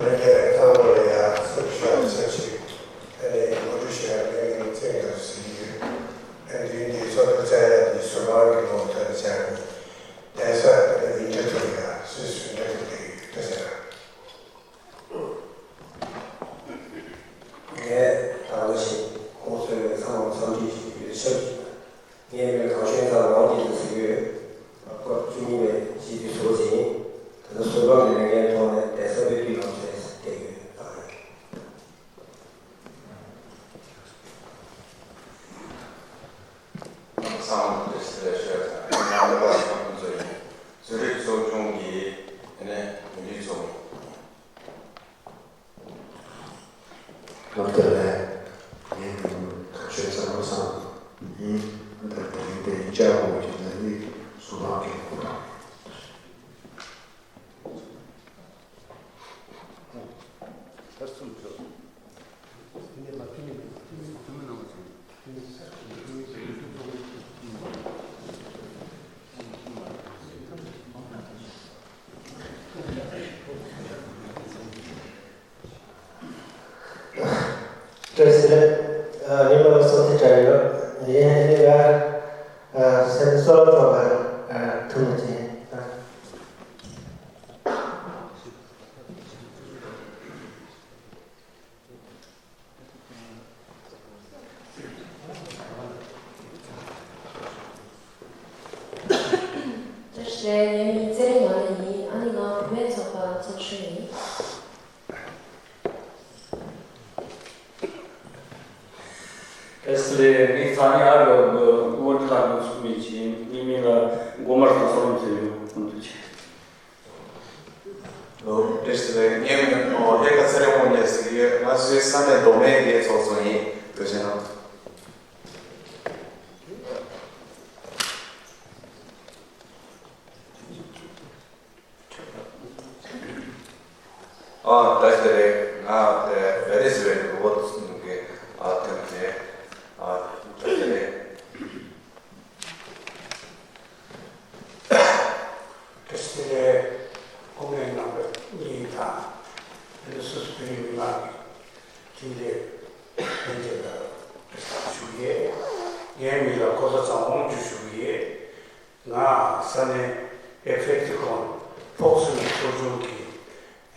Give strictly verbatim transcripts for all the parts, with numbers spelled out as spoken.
བོད་རྒྱལ་ལ་ཐང་ལོ་ལ་ཡ་སུ་ཤ་ས་ཆི་ཨ་ནི་ངོ་སྤྲོད་བྱེད་ཡ་ལས་ངན་ཚེ་འདི་ཟིན་ཡོད། ཨ་འདི་འདི་ཚོ་ཐུག་ཚ་ཡ་འདི་སུ་མ་གི་ལོ་ཐར་ཚ་ཡ་དེ་ས་ཨ་ནི་མི་འདྲ་ཐུག་ཡ་སུ་སུ་འདྲ་ཐུག་དེ་ཡོད་དེ་ས། ངས་ད་ལོ་ཞིག་ཁོང་ཚོའི་ཚང་མ་འཚམས་འདྲི་ཞུ་རྒྱུའི་ཆེད་དུ། ངའི་མིང་ལ་གངས་ཞོན་ཚང་ལོང་གིས་ཟེར་གྱི་ཡོད། སྐབས་བཅུ་གཉིས་པའི་སྤྱི་འཐུས་ཟུར་པ་ཡིན། ད་ལྟ་ཟུར་པ་གི་ལས་འགན་ཐོག་ནས་བསྡད་ས་དཔེ་དུས་ནང་བྱས་བསྡད་ཡོད་ད་རེད། ཚང་མ་བདེ་སྐྱིད་ལ་ཤོད་དང་། ང་ནི་པ་ཁོང་ཚོ་ཡིན། ཟུར་རིགས་ཚོགས་ཆུང་གི་ཨ་ནི་མི་རིགས་ཚོགས་མི། སྐབས་དེར་ལས་ངའི་མིང་གངས་ཞོན་ཚང་མ་ཚང་ཡིན། ད་དེ་རིང་དེ་ཡིན་ཅག་པོ་ཡིན་ན་ནི་སུ་ལག་གི་སྐོར་དང་། བཀྲ་ཤིས་བདེ་ལེགས། ཉི་མ་ལ་སོགས་ཏེ་དྲ་ཡོད། ཡིན་ནི་ཡ། སེམས་གསོ་བ་ཐོག་ལ་ཐུག་ནས་ཅི། བཀྲ་ཤིས་བདེ་ལེགས། ངའི་མིང་ཚེ་རིང་ངག་དབང་ཡིན། ཨ་ནི་ང་བུད་མེད་ཚོགས་པ་ཚོགས་གཞོན་ཡིན། བཀྲ་ཤིས་བདེ་ལེགས། ངའི་མཚན་ཉིད་ཨ་རོ་སྔོན་འགྲོ་དང་ཚུགས་མི་ཆེན། ངའི་མིང་ལ་མགོ་དམར་དང་སོ་རམ་ཟེར་ཡོད། ཁོང་ཚོ་ཆེ། ལོ། བཀྲ་ཤིས་བདེ་ལེགས། ངའི་མིང་ཨོ་ཧེ་ཁ་ཚེ་རིང་དབང་རྒྱལ་ཟེར་གྱི་ཡོད། ང་ཚོའི་ས་གནས་མདོ་སྨད་ཀྱི་ཚོགས་གཙོ་ཡིན། ཐུགས་རྗེ་གནང་། ཨ་བཀྲ་ཤིས་བདེ་ལེགས། ང་དེ་བེ་རེ་ཟེར་བའི་རི་བོ་གི་ཨ་ཐོན་ཏེ། ཨ་བཀྲ་ཤིས་བདེ་ལེགས། བཀྲ་ཤིས་བདེ་ལེགས། སྐུ་ངོ་རྣམ་པ་གཉིས་དང་། ཨ་ནི་སོ་སོ་བོད་མི་མང་གི་དྲིན་ལས་ལྷན་རྒྱས་ལ་བཀྲ་ཤིས་བདེ་ལེགས་ཞུ་གི་ཡོད། ངའི་མིང་ལ་ཀོ་ས་ཚང་དབང་ཕྱུག་ཞུ་གི་ཡོད། ང་ས་གནས་ཨེ་ཕེ་ཏི་ཁོང་ཕོག་སོན་ཚོགས་ཆུང་གི་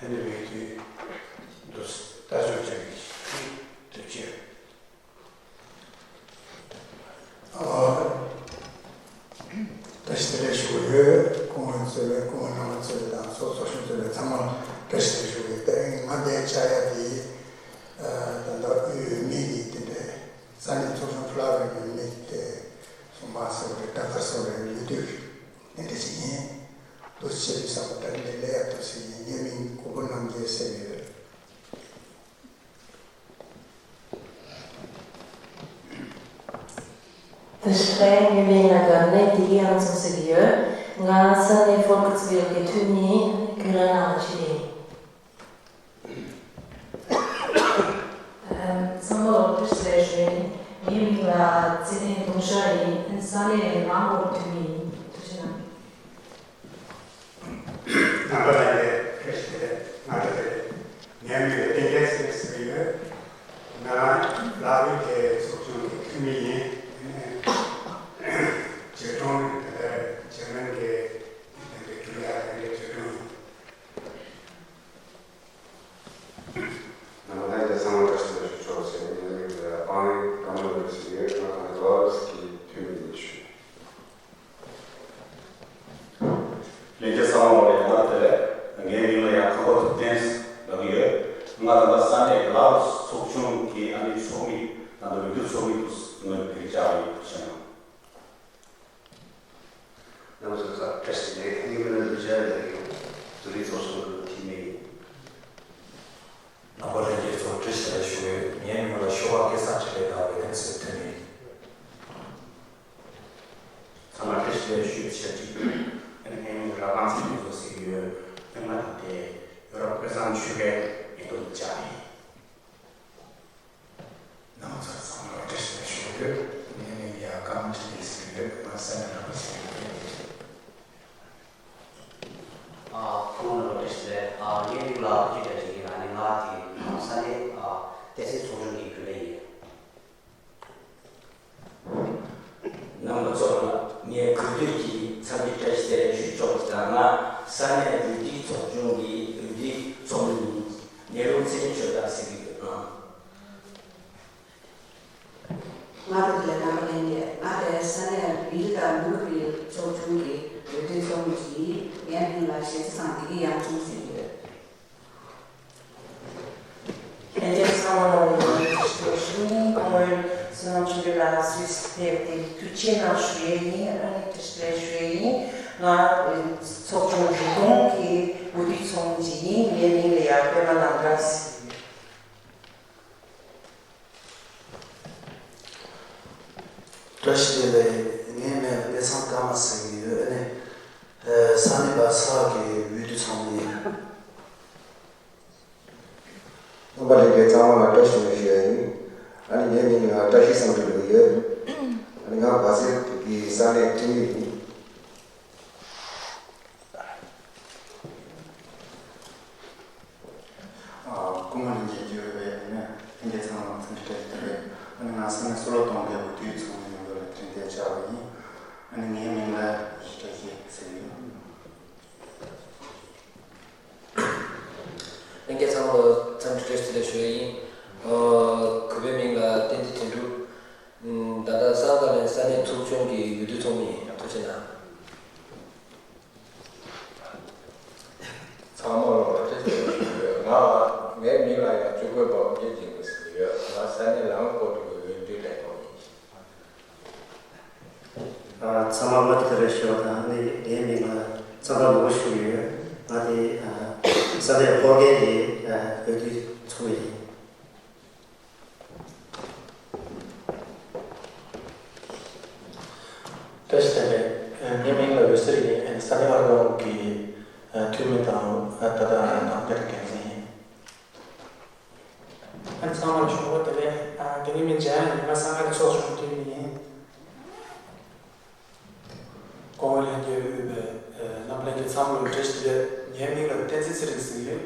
ཨ་ནི་བོད་དོན་དུ་ལྟ་སྐྱོང་བྱ་བའི་ཐུགས་རྗེ་ཆེ། ཨ། བཀྲ་ཤིས་བདེ་ལེགས་ཞུ་གི་ཡོད། སྐུ་ངོ་གཙོས་པའི་སྐུ་ངོ་རྣམ་པ་གཙོས་པའི་དང་ཚོགས་གཙོ་གཞོན་གཙོས་པའི་ཚང་མ་བཀྲ་ཤིས་བདེ་ལེགས་ཞུ་གི་ཡོད། དེ་རིང་ང་འདིར་བཅར་ཡ་དེ། ཨ། ད་ལྟ་དབུས་འོས་མི་གི་དེ་འདྲའི་ས་གནས་ཚོགས་ཆུང་ཕ་ལ་རི་འོས་མི་དེ་སོང་མ་ཟེར་བ་རེད། ད་ག་ཟེར་བ་རེད། ལོ་དུས་དེ་འདྲ་ཞིག་ཡིན། འདུག་སེ་བྱེད་དུས་ཙམ་པ་ད་འདི་ལས་ཡག་འདུག་སེ་ཡིན། ངའི་མིང་གུ་པུ་རྣམ་རྒྱལ་ཟེར་ཡོད། བཀྲ་ཤིས་བདེ་ལེགས། ངའི་མིང་ལ་ག་ནས་དེ་གའི་ཨང་ཚོ་ཟེར་གྱི་ཡོད། ང་ས་གནས་ཧྥོར་ཀུ་ཙི་བིལ་གྱི་འཐུས་མི་ཡིན། ཁྱོད་རང་ནང་ལ་ཅི་ཡིན། ཤ་ཡིན། ས་གནས་རང་སྐོར་ཐོན་མི་ཡིན། ཐུགས་རྗེ་གནང་། རྣམ་པ་ལྷན་རྒྱས་བཀྲ་ཤིས་བདེ་ལེགས། ང་ཚོ་དེ་ངའི་མིང་ལ་བསྟན་རྒྱལ་ཟེར་ཟེར་གྱི་ཡོད། ང་ལ་རི་དྭགས་ཚོགས་ཆུང་གི་འཐུས་མི་ཡིན། ཆོས་གྲོང་དེ་ལ་ཇར་མན་གྱི་དེ་འདྲའི་ཆོས་གྲོང་ཡིན། རྣམ་པ་ལྷན་རྒྱས་ཚང་མ་བཀྲ་ཤིས་བདེ་ལེགས་ཞུ་ཆོག་ཅེས་ངའི་མིང་ལ་པང་རིང་དགའ་མོ་ལགས་ཞུ་ཡོད། ང་དང་ལོ་རེས་ཀྱི་འཐུས་མི་ཡིན་ཞུ། ལྷན་རྒྱས་ཚང་མ་ལ་ཡང་བསྐྱར་བདེ་ལེགས། ངའི་མིང་ལ་ཡང་ཁ་ཁོ་ཐུབ་བསྟན་ལབ་ཀྱི་ཡོད། ང་ད་ལྟ་ས་གནས་ལ་རི་དྭགས་ཚོགས་ཆུང་གི་ཨ་ནི་ཚོགས་མི་དང་འདོད་འདོད་ཚོགས་མི་དུ་ངོས་ཕེབས་བྱ་བའི་ཕྱིར། རྣམ་པ་ཚོ་བཀྲ་ཤིས་བདེ་ལེགས། ངའི་མིང་ལ་འབྲུག་རྒྱལ་ལབ་ཡོད། བོད་རིགས་ཚོགས་ཆུང་གི་འཐུས་མི་ཡིན། རྣམ་པ་ལྷན་རྒྱས་ཚོ་བཀྲ་ཤིས་བདེ་ལེགས་ཞུ་ཡོད། ངའི་མིང་ལ་ཤོ་བ་སྐལ་བཟང་འཕྲིན་ལས་དང་འོད་ལྡན་ཟེར་ཐོན་ཡིན། ཚང་མ་བཀྲ་ཤིས་བདེ་ལེགས་ཞུ་ཡོད། ཆེད་དུ་ངའི་མིང་ལ་རབ་དབང་ཚེ་རིང་མཚོ་ཟེར་གྱི་ཡོད། ང་ད་ལྟའི་ཡོ་རོབ་དཔེ་བཟང་ཆོས་སྐད་ཉིན་ཐོ་འདི་བཅར་ཡིན། རྣམ་པ་ཚོ་ཚང་མ་ལ་བཀྲ་ཤིས་བདེ་ལེགས་ཞུ་གི་ཡོད། ངའི་མིང་ཡ་ཀ་མ་འཕྲིན་ལས་ཟེར་གྱི་ཡོད། ང་ས་གནས་ར་མ་ཟེར་གྱི་ཡོད། ཨ། ཁོང་རྣམ་པ་བཀྲ་ཤིས་བདེ་ལེགས། ཨ། ངའི་མིང་ལ་ཨ་ཁུ་ཅིག་བཀྲ་ཤིས་ཡིན། ཨ་ནི་ང་དེ་ས་གནས་ཨ་བསྟན་སྲིད་ཚོགས་ཆུང་གི་རྒྱུན་ལས་ཡིན། རྣམ་པ་ཚོ་ལ་ངས་གུས་འདུད་ཀྱིས་འཚམས་འདྲི་བཀྲ་ཤིས་བདེ་ལེགས་ཞུ་ཆོག་ཅིག་དང་། ང་ས་གནས་རུ་སྒྲིག་ཚོགས་ཆུང་གི་རུ་སྒྲིག་ཚོགས་མི་ཡིན། ངའི་མིང་ཚེ་རིང་ཆོས་གྲགས་ཟེར་གྱི་ཡོད། ཨང་། ང་དང་དེ་ལས་རྣམ་པ་ལྷན་རྒྱས། ང་དེ་ས་གནས་བིལ་དང་མུ་ལུ་བིལ་ཚོགས་ཆུང་གི་འོས་བསྡུ་ཚོགས་མི་ཅིག་ཡིན། ངའི་མིང་ལ་ཞེ་ཚ་སང་བདེ་སྐྱིད་དབྱངས་ཆུང་ཟེར་གྱི་ཡོད། ལྷན་རྒྱས་ཚང་མ་ལ་ཡང་བཀྲ་ཤིས་བདེ་ལེགས་ཞུ་ཡིན། སྐུ་ངོ་བསོད་ནམས་ཆོས་སྒྲོན་ལགས་སུད་སི་ཕེབས་ཏེ་ཐུགས་རྗེ་གནང་ཞུ་ཡས་ཡིན། ཨ་ནི་བཀྲ་ཤིས་བདེ་ལེགས་ཞུ་ཡས་ཡིན། ང་ཚོགས་ཆུང་རུ་སྟོང་གི་འོས་བསྡུ་ཚོགས་མི་ཅིག་ཡིན། ངའི་མིང་ལ་ཡང་པད་མ་རྣམ་གྲོལ་ཟེར་གྱི་ཡོད། བཀྲ་ཤིས་བདེ་ལེགས། ངའི་མིང་ལ་དཔེ་བཟང་ཀརྨ་ཟེར་གྱི་ཡོད། ཨ་ནི་ས་གནས་བ་ས་གི་འོས་བསྡུ་ཚོགས་མི་ཡིན། རྣམ་པ་ལྷན་རྒྱས་ཚང་མ་ལ་བཀྲ་ཤིས་བདེ་ལེགས་ཞུ་ཡ་ཡིན། ཨ་ནི་ངའི་མིང་ལ་བཀྲ་ཤིས་བསམ་འགྲུབ་ལབ་ཡོད། ཨ་ནི་ང་སྦ་སེལ་གྱི་ས་གནས་འཐུས་མི་ཡིན། ཨ། སྐུ་ངོ་ལྷན་རྒྱས་ཀྱི་འོས་འཕེན་ནས་ལྷན་རྒྱས་ཚང་མ་ལ་འཚམས་འདྲི་བཀྲ་ཤིས་བདེ་ལེགས། ཨ་ནི་ང་ས་གནས་སོ་ལོ་ཏོང་གི་འོས་བསྡུའི་ཚོགས་མི་ཡོངས་རྫོགས་ལ་བཀྲ་ཤིས་བདེ་ལེགས་བྱ་བ་ཡིན། ཨ་ནི་ངའི་མིང་ལ་ཡེ་ཤེས་བཀྲ་ཤིས་ཟེར་གྱི་ཡོད། ལྷན་རྒྱས་ཚང་མ་ལ་འཚམས་འདྲི་བཀྲ་ཤིས་བདེ་ལེགས་ཞུ་ཡ་ཡིན། ཨ། གུས་པའི་མིང་ལ་བསྟན་འཛིན་དོན་གྲུབ། ད་ལྟ་སང་ཀ་ལན་ས་གནས་ཚོགས་ཆུང་གི་འོས་བསྡུ་ཚོགས་མི་ཡིན། ཐུགས་རྗེ་གནང་། ཚང་མ་ལ་བཀྲ་ཤིས་བདེ་ལེགས་ཞུ་ཡོད། ང་ལ་ངའི་མིང་ལ་ཡང་ཆོས་འཁོར་པ་དབུ་སྐྱེས་འཇིགས་མེད་ཟེར་གྱི་ཡོད། ང་ས་གནས་ལའང་སྐོར་དུ་གི་འོས་བསྡུའི་ལས་ཐོག་ཡིན། ཨ། ཚང་མ་ལ་བཀྲ་ཤིས་བདེ་ལེགས་ཞུ་བ་དང་། ཨ་ནི་ངའི་མིང་ལ་ཚང་པ་ནོར་བུ་ཞུ་གི་ཡོད། ང་དེ་ས་གནས་ཧོར་ཁེན་གྱི་འོས་བསྡུ་ཚོགས་མི་ཡིན། བཀྲ་ཤིས་བདེ་ལེགས། ངའི་མིང་ལ་འོད་ཟེར་ཡིན། ས་གནས་ཨར་ཀོང་གི་འཐུས་མི་དང་ད་ལྟ་ནང་པའི་འགན་འཛིན་ཡིན། ཚང་མ་ལ་ཞོགས་པ་བདེ་ལེགས། ངའི་མིང་འཇམ་དབྱངས་ཡིན། ང་སང་ཀ་ལན་ཚོགས་ཆུང་འཐུས་མི་ཡིན། སྐུ་ངོ་ལྷན་རྒྱས་དབུས་པའི་རྣམ་པ་ལྷན་རྒྱས་ཚང་མ་ལ་བཀྲ་ཤིས་བདེ་ལེགས། ངའི་མིང་ལ་བསྟན་འཛིན་ཚེ་རིང་ཟེར་གྱི་ཡོད།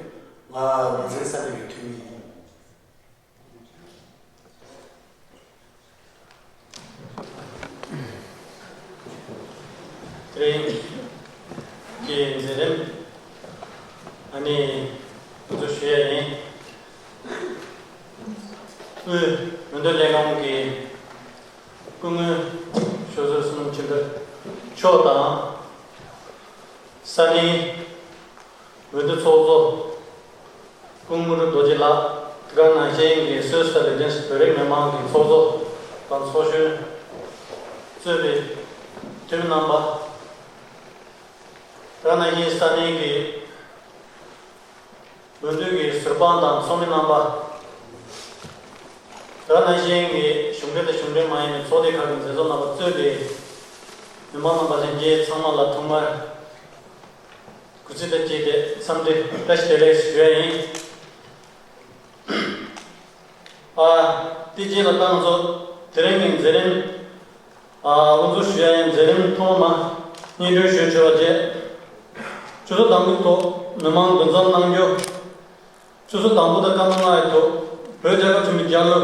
ང་ལུང་ཚན་ས་གནས་ཀྱི་འཐུས་མི་ཡིན། དེ་རིང་གི་མཛད་རིམ་ཨ་ནི་འགོ་འཛུགས་ཞུ་ཡ་ཡིན། དབུས་འོས་བསྡུ་ལས་ཁུངས་ཀྱི་སྐུ་ངོ་ཆོས་ཟུར་བསོད་ནམས་ཆོས་སྒྲོན་མཆོག་དང་། ས་གནས་འོས་བསྡུ་ཚོགས་གཙོ་སྐུ་ངོ་རྡོ་རྗེ་ལགས། དེ་ག་ནང་བཞིན་གྱི་སུད་སི་ལ་ལྡན་བོད་རིགས་མི་མང་གི་ཚོགས་གཙོ་དང་ཚོགས་གཞོན་གཙོས་པའི་འཐུས་མི་རྣམ་པ། དེ་ག་ནང་བཞིན་ས་གནས་ཀྱི་འོས་བསྡུ་གི་ཟུར་དཔང་དང་ཚོགས་མི་རྣམ་པ། དེ་ག་ནང་བཞིན་གྱི་གཞུང་འབྲེལ་དང་གཞུང་འབྲེལ་མ་ཡིན་པའི་ཚོགས་སྡེ་ཁག་གི་མཛད་གཙོ་རྣམ་པ་གཙོས་པའི་མི་མང་རྣམ་པ་ལྷན་རྒྱས་ཚང་མ་ལ་ཐོག་མར་སྐུ་ཚེ་དང་བཅས་ཏེ་འཚམས་འདྲི་བཀྲ་ཤིས་བདེ་ལེགས་ཞུ་ཡ་ཡིན། ཨ། དེ་རྗེས་ལ་ད་ང་ཚོ་དེ་རིང་གི་མཛད་རིམ་ དབུ་འཛུགས་ཞུ་ཡ་ཡིན། མཛད་རིམ་ཐོག་མ་སྙན་སྒྲོན་ཞུ་ཆོག་པ་བཅས། ཆུ་ཚོད་དང་པོའི་ཐོག་མི་མང་འདུ་འཛོམས་གནང་རྒྱུ། ཆུ་ཚོད་དང་པོ་དང་སྐར་མ་ལྔ་ཡི་ཐོག་བོད་རྒྱལ་ཁབ་ཆེན་པོའི་རྒྱལ་གླུ་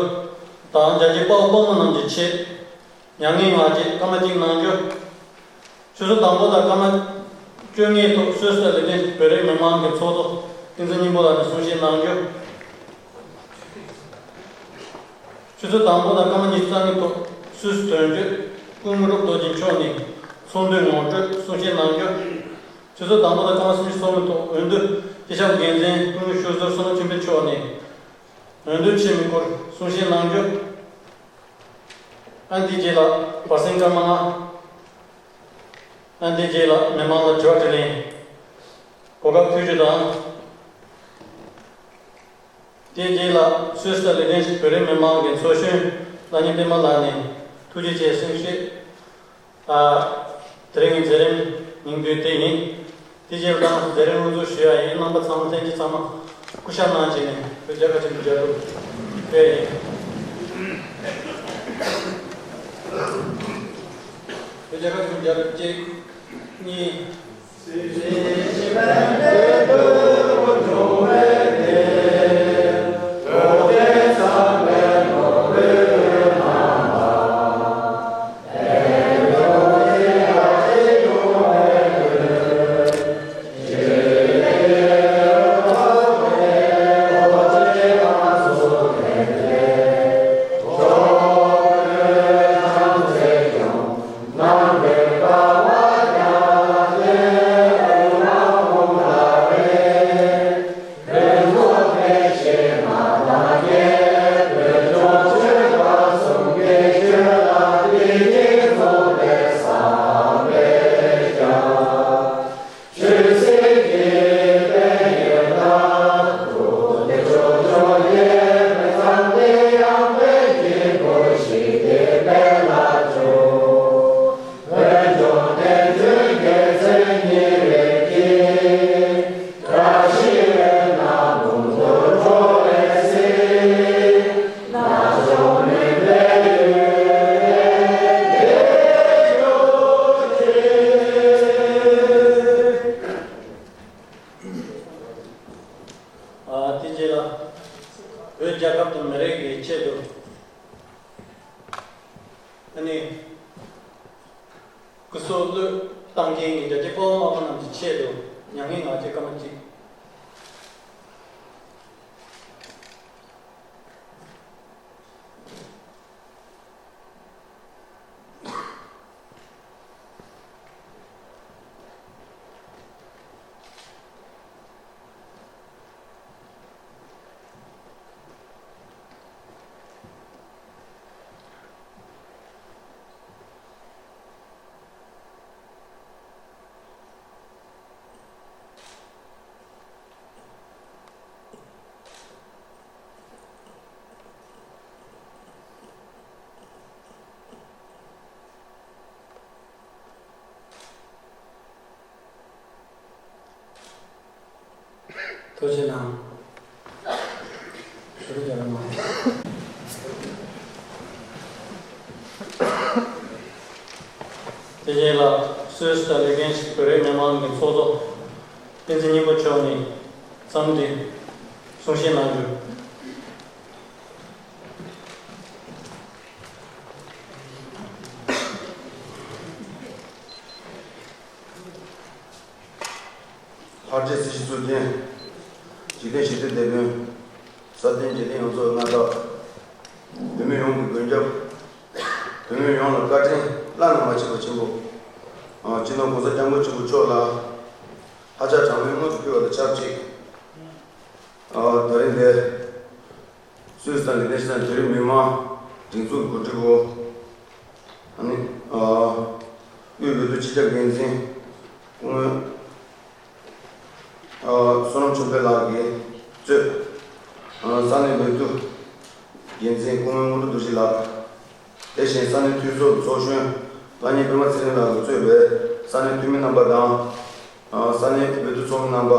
དང་རྒྱལ་གཅེས་དཔའ་བོ་དཔའ་མོ་རྣམས་ཀྱི་ཆེད་མྱ་ངན་ངག་བཅད་སྐར་མ་གཅིག་གནང་རྒྱུ། ཆུ་ཚོད་དང་པོ་དང་སྐར་མ་བཅོ་ལྔའི་ཐོག་སུད་སི་ལ་ལེགས་ལྡན་བོད་རིགས་མི་མང་གི་ཚོགས་གཙོ་བསྟན་འཛིན་སྙིང་པོ་ལགས་ནས་གསུང་བཤད་གནང་རྒྱུ། ཆུ་ཚོད་དང་པོ་དང་སྐར་མ་ཉི་ཤུ་རྩ་ལྔའི་ཐོག་སུད་སི་དོན་གཅོད་སྐུ་ངོ་རུ་རྡོ་རྗེ་མཆོག་ནས་ཚོགས་འདུའི་ངོ་སྤྲོད་གསུང་བཤད་གནང་རྒྱུ། ཆུ་ཚོད་དང་པོ་དང་སྐར་མ་སུམ་ཅུ་སོ་ལྔའི་ཐོག་འོས་བསྡུ་སྤྱི་ཁྱབ་འགན་འཛིན་སྐུ་ངོ་ཤོ་ཟུར་བསོད་ནམས་ཆོས་འཕེལ་མཆོག་ནས་འོས་བསྡུ་ཆེན་མོའི་སྐོར་གསུང་བཤད་གནང་རྒྱུ། ཨ་འདིའི་རྗེས་ལ་བར་གསེང་སྐར་མ་ལྔ། ཨ་འདིའི་རྗེས་ལ་མི་མང་ལ་དྲི་བ་དྲིས་ལན། གོ་སྐབས་ཐོས་རྒྱུ་དང་། དེའི་རྗེས་ལ་སུད་སི་ལ་ལེགས་ལྡན་བོད་རིགས་མི་མང་གི་ཚོགས་གཞོན་བླ་ཉེ་པད་མ་ལགས་ནས་ཐུགས་རྗེ་ཆེ་གསུང་བཤད། ཨ། དེ་རིང་གི་མཛད་རིམ་སྙིང་བསྡུས་དེ་ཡིན། དེ་རྗེས་ལ་ད་མཛད་རིམ་དབུ་འཛུགས་ཞུ་ཡ་ཡིན། རྣམ་པ་ཚང་མ་ལྷན་རྒྱས་ཚང་མ་སྐུ་ཞབས་གནང་བྱས་ནས་བོད་རྒྱལ་ཁབ་ཆེན་པོའི་རྒྱལ་གླུ་སྤེལ་ཡིན། བོད་རྒྱལ་ཁབ་ཆེན་པོའི་རྒྱལ་གླུ་གཅིག་གཉིས། ཨ། དེ་རྗེས་ལ་བོད་རྒྱལ་ཁབ་དང་མི་རིགས་ཀྱི་ཆེད་དུ་ཨ་ནི་སྐུ་སྲོག་བློས་བཏང་མཁན་གྱི་རྒྱལ་གཅེས་དཔའ་བོ་དམག་དཔོན་རྣམས་ཀྱི་ཆེད་དུ་མྱ་ངན་ངག་བཅད་སྐར་མ་གཅིག། ཐུགས་རྗེ་གནང་། ཞུ་རྒྱུ་རེད་མ། དེ་རྗེས་ལ་སུད་སི་དང་ལེགས་ལྡན་བོད་རིགས་མི་མང་གི་ཚོགས་གཙོ་བསྟན་འཛིན་སྙིང་པོ་མཆོག་ནས་འཚམས་འདྲི་གསུང་བཤད་གནང་རྒྱུ། ལྷར་བཅས་སྲིད་ཞིའི་གཙུག་རྒྱན། འཇིག་རྟེན་ཞི་བདེའི་དེད་དཔོན། ས་སྟེང་འཇིག་རྟེན་ཡོངས་རྫོགས་མངའ་བདག་བོད་མི་ཡོངས་ཀྱི་མགོན་སྐྱབས། བོད་མི་ཡོངས་ལ་བཀའ་དྲིན་བླ་ན་མ་མཆིས་པ་ཆེན་པོ། ཨ། སྤྱི་ནོར་༸གོང་ས་༸སྐྱབས་མགོན་ཆེན་པོ་མཆོག་ལ་ཧ་ཅང་གྲངས་མེད་སྔོན་དུ་ཕུལ་བ་དང་ཆབས་ཅིག་ཨ། ད་རིང་འདིར་སུད་སི་དང་ལེགས་ལྡན་ཕྱི་ནང་བོད་རིགས་མི་མང་སྒྲིག་འཛུགས་འགོ་ཁྲིད་པོ། ཨ་ནི། ཨ། དབུས་འོས་བསྡུ་སྤྱི་ཁྱབ་འགན་འཛིན་སྐུ་ངོ་ཨ། བསོད་ནམས་ཆོས་འཕེལ་ལགས་ཀྱིས་གཙོས། ཨ། ས་གནས་འོས་བསྡུ་འགན་འཛིན་སྐུ་ངོ་དངོས་གྲུབ་རྡོ་རྗེ་ལགས། དེ་བཞིན་ས་གནས་འཐུས་ཚོགས་ཀྱི་ཚོགས་གཞོན་བླ་ཉེ་པད་མ་ཚེ་རིང་ལགས་ཀྱིས་གཙོས་པའི་ས་གནས་འཐུས་མི་རྣམ་པ་དང་། ཨ། ས་གནས་འོས་བསྡུ་ཚོགས་མི་རྣམ་པ།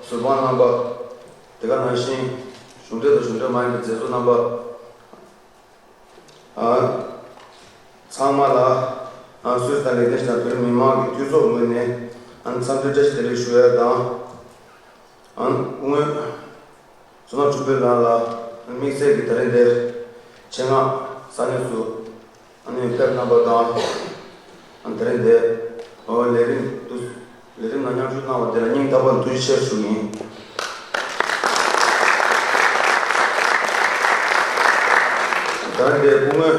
ཟུར་དཔང་རྣམ་པ། དེ་ག་ནང་བཞིན་གཞུང་འབྲེལ་དང་གཞུང་འབྲེལ་མ་ཡིན་པའི་མཛད་གཙོ་རྣམ་པ། ཨ། ཚང་མ་ལ་ སུད་སི་དང་ལེགས་ལྡན་ཕྱི་ནང་བོད་རིགས་མི་མང་གི་འཐུས་ཚོགས་ངོས་ནས་ཨ་ནི་འཚམས་འདྲི་བཀྲ་ཤིས་བདེ་ལེགས་ཞུ་ཡ་དང་། ཨ་ནི་སྐུ་ངོ་བསོད་ནམས་འབྲུག་པ་ལགས་ལ་དམིགས་བསལ་གྱི་ད་རེས་འདིར་ཆེད་མངགས་ས་གནས་སུ་ཨ་ནི་ཕེབས་གནང་བ་དང་། ཨ་ནི་ད་རེས་འདིར་ལས་རིམ་དུ་ལས་རིམ་ནང་མཉམ་ཞུགས་གནང་བ་དེ་ལ་སྙིང་ཐག་པ་ནས་ཐུགས་རྗེ་ཆེ་ཞུ་ཡིན། ད་རེས་འདིར་སྐུ་ངོ་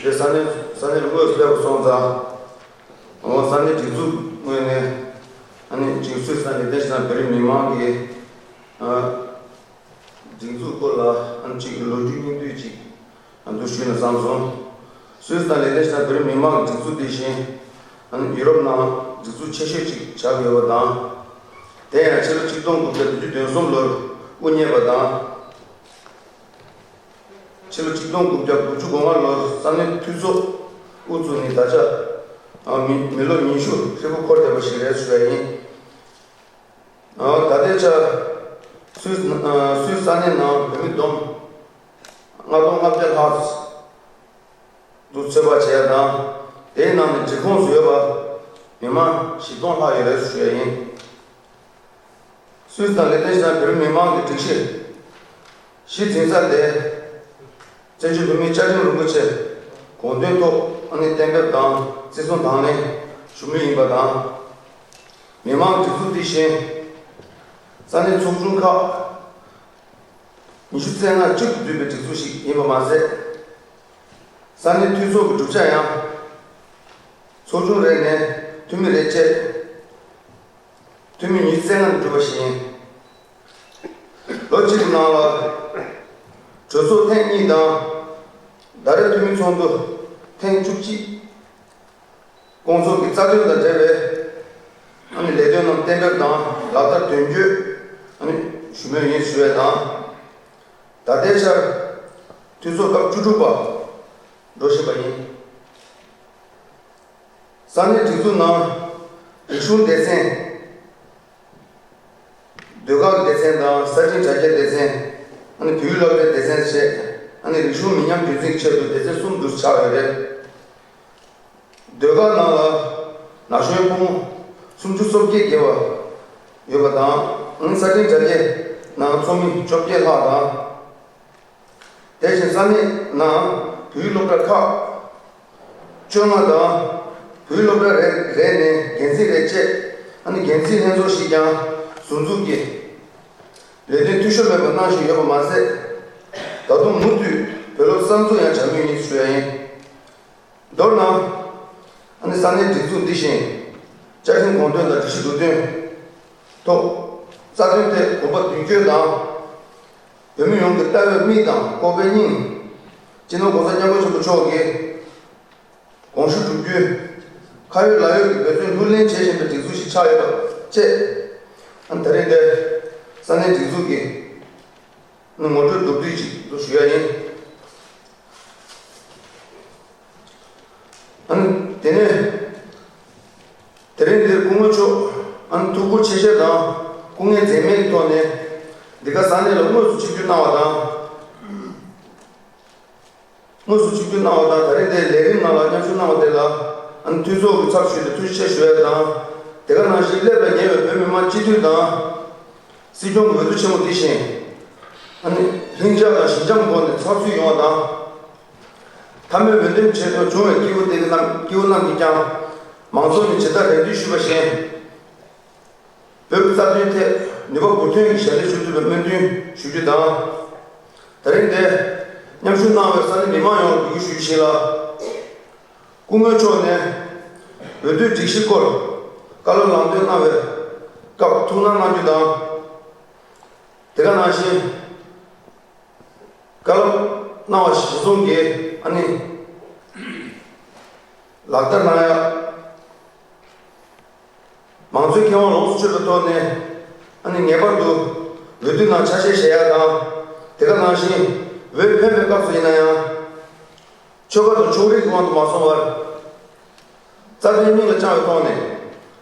འདིར་ས་གནས་ས་གནས་ལ་དངོས་སུ་ཕེབས་པ་སོང་ཙང་། ཨོ་ས་གནས་སྒྲིག་འཛུགས་ངོས་ནས་ཨ་ནི་ཅིག་སུད་སི་དང་ལེགས་ལྡན་ཕྱི་ནང་བོད་རིགས་མི་མང་གི་ཨ་སྒྲིག་འཛུགས་སྐོར་ལ་ཨ་ནི་ཅིག་ལོ་རྒྱུས་སྙིང་བསྡུས་ཅིག་ཨ་འདུག་ཞུས་ན་བསམ་སོང་། སུད་སི་དང་ལེགས་ལྡན་ཕྱི་ནང་བོད་རིགས་མི་མང་གི་སྒྲིག་འཛུགས་དེ་བཞིན་ཨ་ནི་ཡུ་རོབ་ནང་སྒྲིག་འཛུགས་ཆེ་ཤོས་ཅིག་ཆགས་ཡོད་པ་དང་། དེ་ཡང་ཕྱི་ལོ་ཆིག་སྟོང་དགུ་བརྒྱ་བདུན་ཅུ་དོན་གསུམ་ལོར་དབུ་བརྙེས་པ་དང་། ཕྱི་ལོ་ཆིག་སྟོང་དགུ་བརྒྱ་དགུ་བཅུ་གོ་ལྔ་ལོར་ས་གནས་འཐུས་ཚོགས་དབུ་བཙུགས་ནས་ད་ཆ་ཨ་མི་མི་ལོ་ཉི་ཤུ་ཧྲིལ་པོ་འཁོར་བསྡད་པ་ཞིག་རེད་ཞུ་ཡ་ཡིན། ཨ་ད་ལྟའི་ཆར་སུད་སི་ཨ་སུད་སི་ས་གནས་ནང་བོད་མི་བསྡོམས་ལྔ་སྟོང་ལྔ་བརྒྱ་ལྷག་འདུ་ཚོད་དཔག་བྱས་ཡ་དང་། དེའི་ནང་ནས་སྒྲིག་ཁོངས་སུ་ཡོད་པ་མི་མང་བཞི་སྟོང་ལྷག་ཡོད་རེད་ཞུ་ཡ་ཡིན། སུད་སི་དང་ལེགས་ལྡན་ཕྱི་ནང་བོད་རིགས་མི་མང་གི་སྒྲིག་གཞི་གཞི་འཛིན་ས་དེ། བཙན་བྱོལ་བོད་མིའི་བཅའ་ཁྲིམས་རིན་པོ་ཆེ་དགོངས་དོན་ཐོག་ཨ་ནི་གཏན་འབེབས་དང་བརྩི་སྲུང་དང་ལེན་ཞུ་མུས་ཡིན་པ་དང་། མི་མང་སྒྲིག་འཛུགས་དེ་བཞིན་ས་གནས་ཚོགས་ཆུང་ཁག་ཉི་ཤུ་རྩ་ལྔ་གཅིག་ཏུ་འདུས་པའི་སྒྲིག་འཛུགས་ཤིག་ཡིན་པ་མ་ཟད། ས་གནས་འཐུས་ཚོགས་ཀྱི་གྲུབ་ཆ་ཡང་ཚོགས་ཆུང་རེ་ནས་འཐུས་མི་རེ་བཅས་འཐུས་མི་ཉི་ཤུ་རྩ་ལྔ་ནས་གྲུབ་པ་ཞིག་ཡིན། ལོ་གཅིག་གི་ནང་ལ་གྲོས་ཚོགས་ཐེངས་གཉིས་དང་ཟླ་རེར་འཐུས་མི་ཚོགས་འདུ་ཐེངས་བཅུ་གཅིག་སྐོང་ཚོགས་ཀྱི་རྩ་དོན་དང་འབྲེལ་བའི་ཨ་ནི་ལས་དོན་རྣམས་གཏན་འབེབས་དང་ལག་བསྟར་དོན་འཁྱོལ་ཨ་ནི་ཞུ་མུས་ཡིན་ཞུ་བ་དང་། ད་ལྟའི་ཆར་འཐུས་ཚོགས་སྐབས་བཅུ་དྲུག་པ་འགྲོ་བཞིན་པ་ཡིན། ས་གནས་སྒྲིག་འཛུགས་ནང་རིག་གཞུང་སྡེ་ཚན། ཟློས་གར་སྡེ་ཚན་དང་གསར་འཕྲིན་དྲ་རྒྱའི་སྡེ་ཚན། ཨ་ནི་བོད་ཡིག་སློབ་གྲྭའི་སྡེ་ཚན་བཅས། ཨ་ནི་རིག་གཞུང་མི་ཉམས་རྒྱུན་འཛིན་གྱི་ཆེད་དུ་སྡེ་ཚན་གསུམ་དུ་ཆགས་ཡོད་རེད། ཟློས་གར་ནང་ལ་ན་གཞོན་ཕོ་མོ་སུམ་ཅུ་སོ་བརྒྱད་བརྒལ་བ་ཡོད་པ་དང་། ཨ་ནི་གསར་འཕྲིན་དྲ་རྒྱའི་ནང་ཚོགས་མི་བཅོ་བརྒྱད་ལྷག་དང་། དེ་བཞིན་ས་གནས་ནང་བོད་ཡིག་སློབ་གྲྭ་ཁག་བཅོ་ལྔ་དང་། བོད་ཡིག་སློབ་གྲྭ་རེ་རེ་ནས་འགན་འཛིན་རེ་བཅས། ཨ་ནི་འགན་འཛིན་ལྷན་ཚོགས་ཤིག་ཀྱང་ཟུར་འཛུགས་ཀྱིས་ལས་དོན་འཐུས་ཤོར་མེད་པར་གནང་བཞིན་ཡོད་པ་མ་ཟད། ད་དུང་མུ་མཐུད་བོད་སློབ་གསར་འཛུགས་ཡང་བྱ་མུས་ཡིན་ཞུ་ཡ་ཡིན། མདོར་ན། ཨ་ནི་ས་གནས་སྒྲིག་འཛུགས་འདི་བཞིན་བཅའ་ཁྲིམས་དགོངས་དོན་དང་སྒྲིག་གཞི་བསྡུ་དོན་ཐོག་རྩ་དོན་ཐད་གོམ་པ་མདུན་སྐྱོད་དང་། བོད་མི་ཡོངས་ཀྱི་ལྟ་བའི་མིག་དང་ལྐོག་པའི་སྙིང་། སྤྱི་ནོར་༸གོང་ས་༸སྐྱབས་མགོན་ཆེན་པོ་མཆོག་གི་དགོངས་ཞུ་བསྒྲུབ་རྒྱུའི་ཁ་ཡོད་ལག་ཡོད་ཀྱི་འབད་བརྩོན་ལྷུར་ལེན་བྱེད་བཞིན་པའི་སྒྲིག་འཛུགས་ཤིག་ཆགས་ཡོད་པ་བཅས། ཨ་ནི་ད་རེས་འདིར་ས་གནས་སྒྲིག་འཛུགས་ཀྱི་ངོ་སྤྲོད་མདོར་བསྡུས་ཅིག་ཏུ་ཞུ་ཡ་ཡིན། ཨ་ནི་དེ་ནས་དེ་རིང་འདིར་སྐུ་ངོ་མཆོག་ཨ་ནི་ཐུགས་ཁུར་ཆེ་བཞེས་དང་སྐུ་ངལ་འཛེམས་མེད་ཀྱི་ཐོག་ནས་འདི་ག་ས་གནས་ལ་དངོས་སུ་ཆིབས་བསྒྱུར་གནང་བ་དང་། དངོས་སུ་ཆིབས་བསྒྱུར་གནང་བ་དང་། ད་རེས་འདིའི་ལས་རིམ་ནང་ལ་མཉམ་ཞུགས་གནང་བ་དེ་ལ་ཨ་ནི་འཐུས་ཚོགས་ཀྱི་ཚབ་ཞུས་ཏེ་ཐུགས་རྗེ་ཆེ་ཞུ་ཡ་དང་། དེ་ག་ནང་བཞིན་སླེབས་ལ་ཉེ་བའི་བོད་མི་མང་སྤྱི་འཐུས་དང་། སྲིད་སྐྱོང་གི་འོས་བསྡུ་ཆེན་མོ་འདི་བཞིན་ཨ་ནི་ལྷིང་འཇགས་དང་ཞི་འཇམ་སྒོ་ནས་ཚགས་ཚུད་ཡོང་བ་དང་། མཐའ་མའི་འོས་འདེམས་ཆེད་དུ་བྱུང་བའི་སྐྱེས་བུ་དེ་གི་རྣམས་སྐྱེས་བུ་རྣམས་ཀྱིས་ཀྱང་མང་ཚོགས་ཀྱི་ཇི་ལྟར་རེ་འདུན་ཞུས་པ་བཞིན། བོད་ཀྱི་རྩ་དོན་ཐད་ནུས་པ་འབུར་ཐོན་གྱི་ཞལ་འདེབས་ཞུ་ཐུབ་པའི་སྨོན་འདུན་ཞུ་རྒྱུ་དང་། ད་རིང་འདིར་མཉམ་ཞུགས་གནང་བའི་ས་གནས་མི་མང་ཡོངས་ལ་འབོད་སྐུལ་ཞུ་རྒྱུ་ཞིག་ལ། སྐུ་ངོ་མཆོག་ནས་འོས་བསྡུའི་སྒྲིག་གཞིའི་སྐོར་བཀའ་སློབ་ལམ་སྟོན་གནང་བའི་སྐབས་ཐུགས་སྣང་གནང་རྒྱུ་དང་། དེ་ག་ནང་བཞིན་བཀའ་སློབ་གནང་བ་གཞིར་བཟུང་གིས་ཨ་ནི་ལག་བསྟར་གནང་ཡ། མང་གཙོའི་ཁེ་དབང་ལོངས་སུ་སྤྱོད་པའི་ཐོག་ནས་ཨ་ནི་ངེས་པར་དུ་འོས་བསྡུ་ནང་ཆ་ཤས་བཞེས་ཡ་དང་། དེ་ག་ནང་བཞིན་འོས་འཕེན་པའི་སྐབས་སུ་ཡིན་ན་ཡང་། ཆོལ་ཁ་དང་ཕྱོགས་རིས་ཀྱི་དབང་དུ་མ་སོང་བར། རྩ་དོན་སྙིང་ལ་བཅངས་པའི་ཐོག་ནས།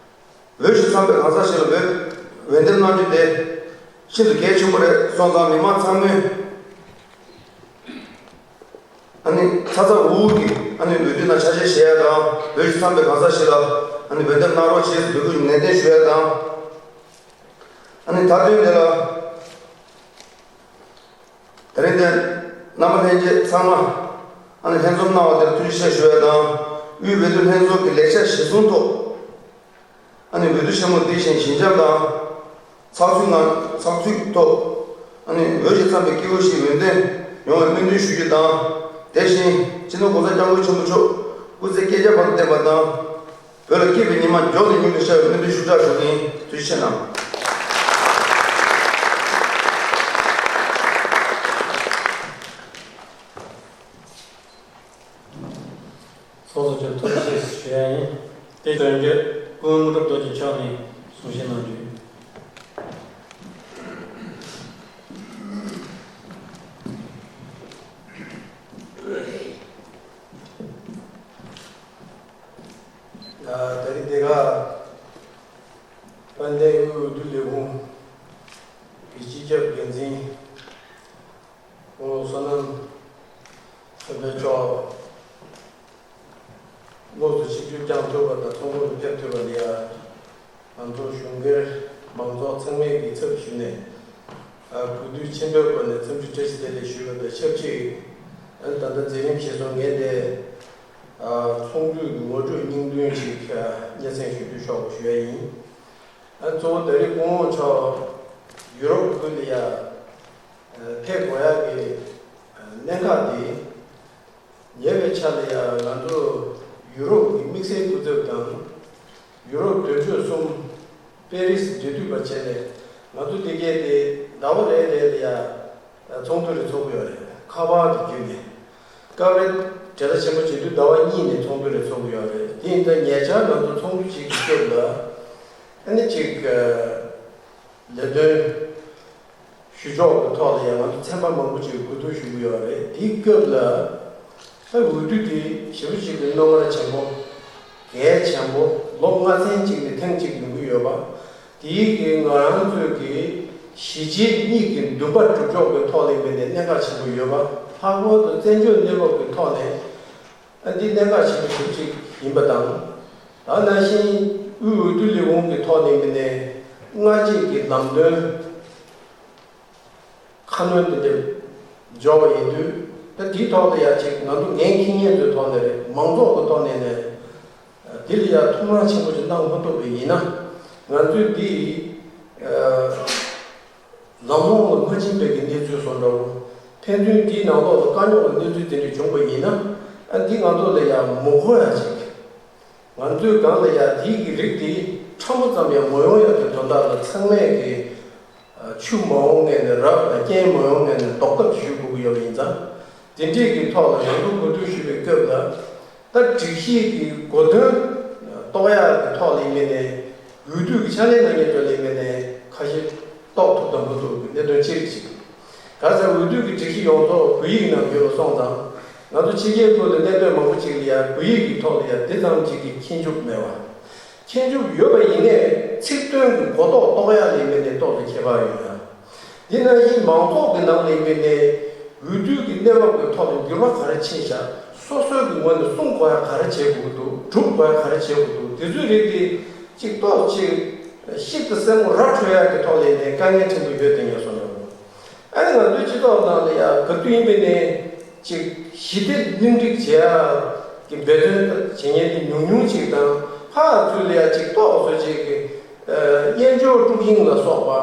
འོས་ཤིང་འཚམས་པའི་གང་ཟག་ཞིག་ལ་འོས་འོས་འདེམས་གནང་རྒྱུ་དེ་ཤིན་ཏུ་གལ་ཆེན་པོ་རེད་སོང་ཙང་། མི་མང་ཚང་མས་ ཨ་ནི་ཚ་ཚ་འུར་འུར་གྱིས་ཨ་ནི་འོས་བསྡུ་ནང་ཆ་ཤས་བཞེས་ཡ་དང་། བོད་ཀྱི་མཚམས་པའི་གང་ཟག་ཞིག་ལ་ཨ་ནི་འོས་འདེམས་གནང་རོགས་བྱེད་ཟེར་འབོད་སྐུལ་ནན་ཏན་ཞུ་ཡ་དང་། ཨ་ནི་མཐའ་དོན་དེ་ལ། དེ་རིང་འདིར་རྣམ་པ་ལྷན་རྒྱས་ཚང་མ་ཨ་ནི་ལྷན་འཛོམས་གནང་བ་དེར་ཐུགས་རྗེ་ཆེ་ཞུ་ཡ་དང་། དབུས་འོས་བསྡུ་ལྷན་ཚོགས་ཀྱི་ལེགས་ཆ་གཞིར་བཟུང་ཐོག་ཨ་ནི་འོས་བསྡུ་ཆེན་མོ་འདི་བཞིན་ཞི་འཇམ་དང་། ཚགས་ཚུད་ངང་ཚགས་ཚུད་ཐོག་ཨ་ནི་འོས་བཞིན་འཚམ་པའི་སྐྱེ་བོ་ཞིག་འོས་འདེམས་ཡོང་བའི་སྨོན་འདུན་ཞུ་རྒྱུ་དང་། དེ་བཞིན་སྤྱི་ནོར་༸གོང་ས་༸སྐྱབས་མགོན་ཆེན་པོ་མཆོག་སྐུ་ཚེ་བསྐལ་བརྒྱར་བར་དུ་བརྟན་པ་དང་། བོད་ལ་སྐྱིད་པའི་ཉི་མ་མགྱོགས་ནས་མྱུར་དུ་ཤར་བའི་སྨོན་འདུན་ཤུགས་དྲག་ཞུ་གི་ཡིན། ཐུགས་རྗེ་ཆེ་གནང་། ཚོགས་གཙོ་མཆོག་ཐུགས་རྗེ་ཆེ་ཞུ་ཡ་ཡིན། དེ་དོན་གྱི་སྐུ་ངོ་དངོས་གྲུབ་རྡོ་རྗེ་མཆོག་ནས་གསུང་བཤད་གནང་རྒྱུ། ད་རེས་འདི་ག་དཔལ་ལྡན་དབུས་འོས་བསྡུ་ལས་ཁུངས་ཀྱི་སྤྱི་ཁྱབ་འགན་འཛིན་སྐུ་ངོ་བསོད་ནམས་བསྟན་འཕེལ་མཆོག་དངོས་སུ་ཆིབས་བསྒྱུར་བསྐྱངས་ཐུབ་པ་དང་། ཚོགས་འཁོར་དུ་ཕེབས་ཐུབ་པ་ལ་ཡ། ང་ཚོ་གཞུང་སྒེར་མང་ཚོགས་ཚང་མའི་གི་ཚབ་ཞུས་ནས། ཨ། གུས་འདུད་ཆེན་པོའི་སྒོ་ནས་འཚམས་འདྲི་བཀྲ་ཤིས་བདེ་ལེགས་ཞུ་བ་དང་ཆབས་ཅིག་ཨ་ནི་ད་ལྟ་མཛད་རིམ་གཞིར་བཟུང་ངས་དེ། ཨ། ཚོགས་འདུའི་གི་ངོ་སྤྲོད་སྙིང་དོན་ཅིག་ཨ། སྙན་སེང་ཞུ་འདོད་ཤོག་ཞུ་ཡ་ཡིན། ཨ། གཙོ་བོ་ད་རེས་སྐུ་ངོ་མཆོག་ཡུ་རོབ་ཁུལ་ལ་ཡ། ཨ། ཕེབས་དགོས་ཡ་གི་ཨ། གནད་འགག་དེ། ཉེ་བའི་ཆར་ལ་ཡང་ང་ཚོ་ཡུ་རོབ་ཀྱི་དམིགས་བསལ་སྐུ་ཚབ་དང་། ཡུ་རོབ་དོན་གཅོད་གསུམ་པེ་རི་སི་འབྲེལ་མཐུད་པ་བྱས་ནས། ང་ཚོ་འདི་གས་དེ་ཟླ་བ་རེ་རེ་ལ་ཡང་ཚོགས་འདུ་རེ་ཚོགས་ཀྱི་ཡོད་རེད། ཁ་པར་གྱི་བརྒྱུད་ནས། སྐབས་རེ་གྲལ་ལ་ཆེན་པོ་བྱེད་དུས་ཟླ་བ་གཉིས་ནས་ཚོགས་འདུ་རེ་ཚོགས་ཀྱི་ཡོད་རེད། དེ་ཡིན་ཙང་ཉེ་ཆར་ང་ཚོ་ཚོགས་འདུ་གཅིག་གི་སྐབས་ལ་ཨ་ནི་གཅིག་ལས་དོན་ཞུ་ཕྱོགས་ཀྱི་ཐོག་ལ་ཡང་ང་ཚོ་ཚན་པ་མང་པོ་ཅིག་གིས་གོ་བསྡུར་ཞུ་གི་ཡོད་རེད། དེའི་སྐབས་ལ་ད་འོས་བསྡུ་དེ་ཞེ་པོ་ཅིག་གི་རྣོ་ངར་ཆེན་པོ། གལ་ཆེན་པོ། ལོ་ལྔ་ཚན་གཅིག་ནས་ཐེངས་གཅིག་ཡོང་གི་ཡོད་པ། དེའི་གི་ང་རང་ཚོའི་གི་གཞིས་བྱེས་གཉིས་ཀྱི་འདུན་པ་སྒྲུབ་ཕྱོགས་ཀྱི་ཐོག་ལ་ཡིན་པའི་ནས་གནད་འགག་ཆེན་པོ་ཡོད་པ། ལྷག་པར་དུ་བཙན་བྱོལ་གནས་བབ་ཀྱི་ཐོག་ནས། ཨ། འདི་གནད་འགག་ཆེན་པོ་ཞེ་པོ་ཅིག་ཡིན་པ་དང་། ད་ནང་བཞིན་དབུས་འོས་བསྡུ་ལས་ཁུངས་ཀྱི་ཐོག་ནས་མིན་ནས་སྔ་རྗེས་ཀྱི་ལམ་སྟོན་ཁ་སྣོན་དེ་འདྲ་འབྱོར་བ་ཡིན་དུས། ད་དེའི་ཐོག་ཏུ་ཡ་ཅིག་ང་ཚོ་འགན་འཁྱེར་མཁན་ཚོའི་ཐོག་ནས་རེད། མང་ཚོགས་ཀྱི་ཐོག་ནས་ནས་འདི་ལ་ཡ་ཐུགས་སྣང་ཆེན་པོ་ཅིག་གནང་མ་ཐུབ་པ་ཡིན་ན། ང་ཚོས་འདི། ཨ། ལམ་ལྷོང་ལ་མ་ཕྱིན་པའི་གི་གནས་ཚུལ་བཟོ་འདྲ་བོ། ཕན་ཚུན་དེའི་ནང་ལོགས་ལ་དཀའ་རྙོག་གི་གནས་ཚུལ་དེ་འདྲ་བྱུང་པ་ཡིན་ན། ཨ། འདི་ང་ཚོ་ལ་ཡང་མི་དགོས་ཡ་ཅིག་ང་ཚོའི་སྒང་ལ་ཡང་དེའི་གི་རིགས་དེ་ཕྲ་མོ་ཙམ་ཡང་མ་ཡོང་ཡ་གི་དོན་དག་ལ། ཚང་མས་གི། ཨ། ཆུ་མ་འོང་ངེས་ནས་རབ་དང་། རྐྱེན་མ་ཡོང་ངེས་ནས་ལྡོག་ཐབས་ཞུ་དགོས་ཀྱི་ཡོད་པ་ཡིན་ཙང་། དེ་འདྲས་ཀྱི་ཐོག་ལ་ང་ཚོ་གོ་བསྡུར་ཞུ་བའི་སྐབས་ལ། ད་སྒྲིག་གཞི་གི་གོ་དོན་རྟོགས་ཡག་གི་ཐོག་ལ་ཡིན་མིན་ནས། འོས་བསྡུ་གི་ཕྱག་ལས་གནང་མཁན་ཚོ་ལ་ཡིན་མིན་ནས་ཁ་ཞེ་རྟོགས་ཐུབ་དང་མ་ཐུབ་ཀྱི་གནད་དོན་ཅིག་ཅིག་ག་ཚོད་འོས་བསྡུ་གི་སྒྲིག་གཞི་ཡོངས་རྫོགས་བོད་ཡིག་ནང་ཡོད་པ་སོང་ཙང་། ང་ཚོ་ཕྱི་རྒྱལ་ཁུལ་དུ་གནས་སྡོད་མང་པོ་ཅིག་ལ་ཡང་བོད་ཡིག་གི་ཐོག་ལ་ཡང་འདི་ཙམ་ཅིག་གི་མཁྱེན་ཆུབ་མེད་པ། མཁྱེན་ཆུབ་ཡོད་པ་ཡིན་ནའི་ཚིག་དོན་གྱི་གོ་རྟོགས་རྟོགས་ཡག་ལ་ཡིན་མིན་ནས་ཏོག་ཙམ་ཁྱད་པར་ཡོད་ཡ། འདི་ནང་བཞིན་མང་ཚོགས་ཀྱི་ནང་ལ་ཡིན་པའི་ནས་འོས་བསྡུ་གི་གནས་བབ་ཀྱི་ཐོག་ལ་འགྱུར་བ་ག་རེ་ཕྱིན་ཤག་སོ་སོའི་གི་ངོས་ནས་སྲུང་དགོས་ཡ་ག་རེ་བྱེད་དགོས་ཀྱི་འདུག་སྒྲུབ་དགོས་ཡ་ག་རེ་བྱེད་དགོས་འདུག་དེ་ཚོའི་རིགས་དེ་གཅིག་ཏོག་ཅིག་ཤིག་ཏུ་སེམས་ངོ་ར་འཕྲོད་ཡ་གི་ཐོག་ལ་ཡིན་ནའི་དཀའ་ངལ་ཕྲན་བུ་ཡོད་དེ་ངས་སོང་འདྲ་བོ། ཨ་ནི་ང་ཚོའི་སྤྱི་ཚོགས་ནང་ལ་ཡ་ག་དུས་ཡིན་པའི་ནས་ཅིག་ཞི་བདེ་སྙོམས་སྒྲིག་བྱེད་ཡ་གི་འབད་བརྩོན་བྱེད་མཁན་དེ་ཉུང་ཉུང་ཅིག་དང་། ཕར་ཚུར་ལ་ཡ་ཅིག་ཏོག་ཙམ་ཅིག་གི་ཨ་དབྱེན་སྦྱོར་དཀྲུག་ཤིང་ལ་སོགས་པ།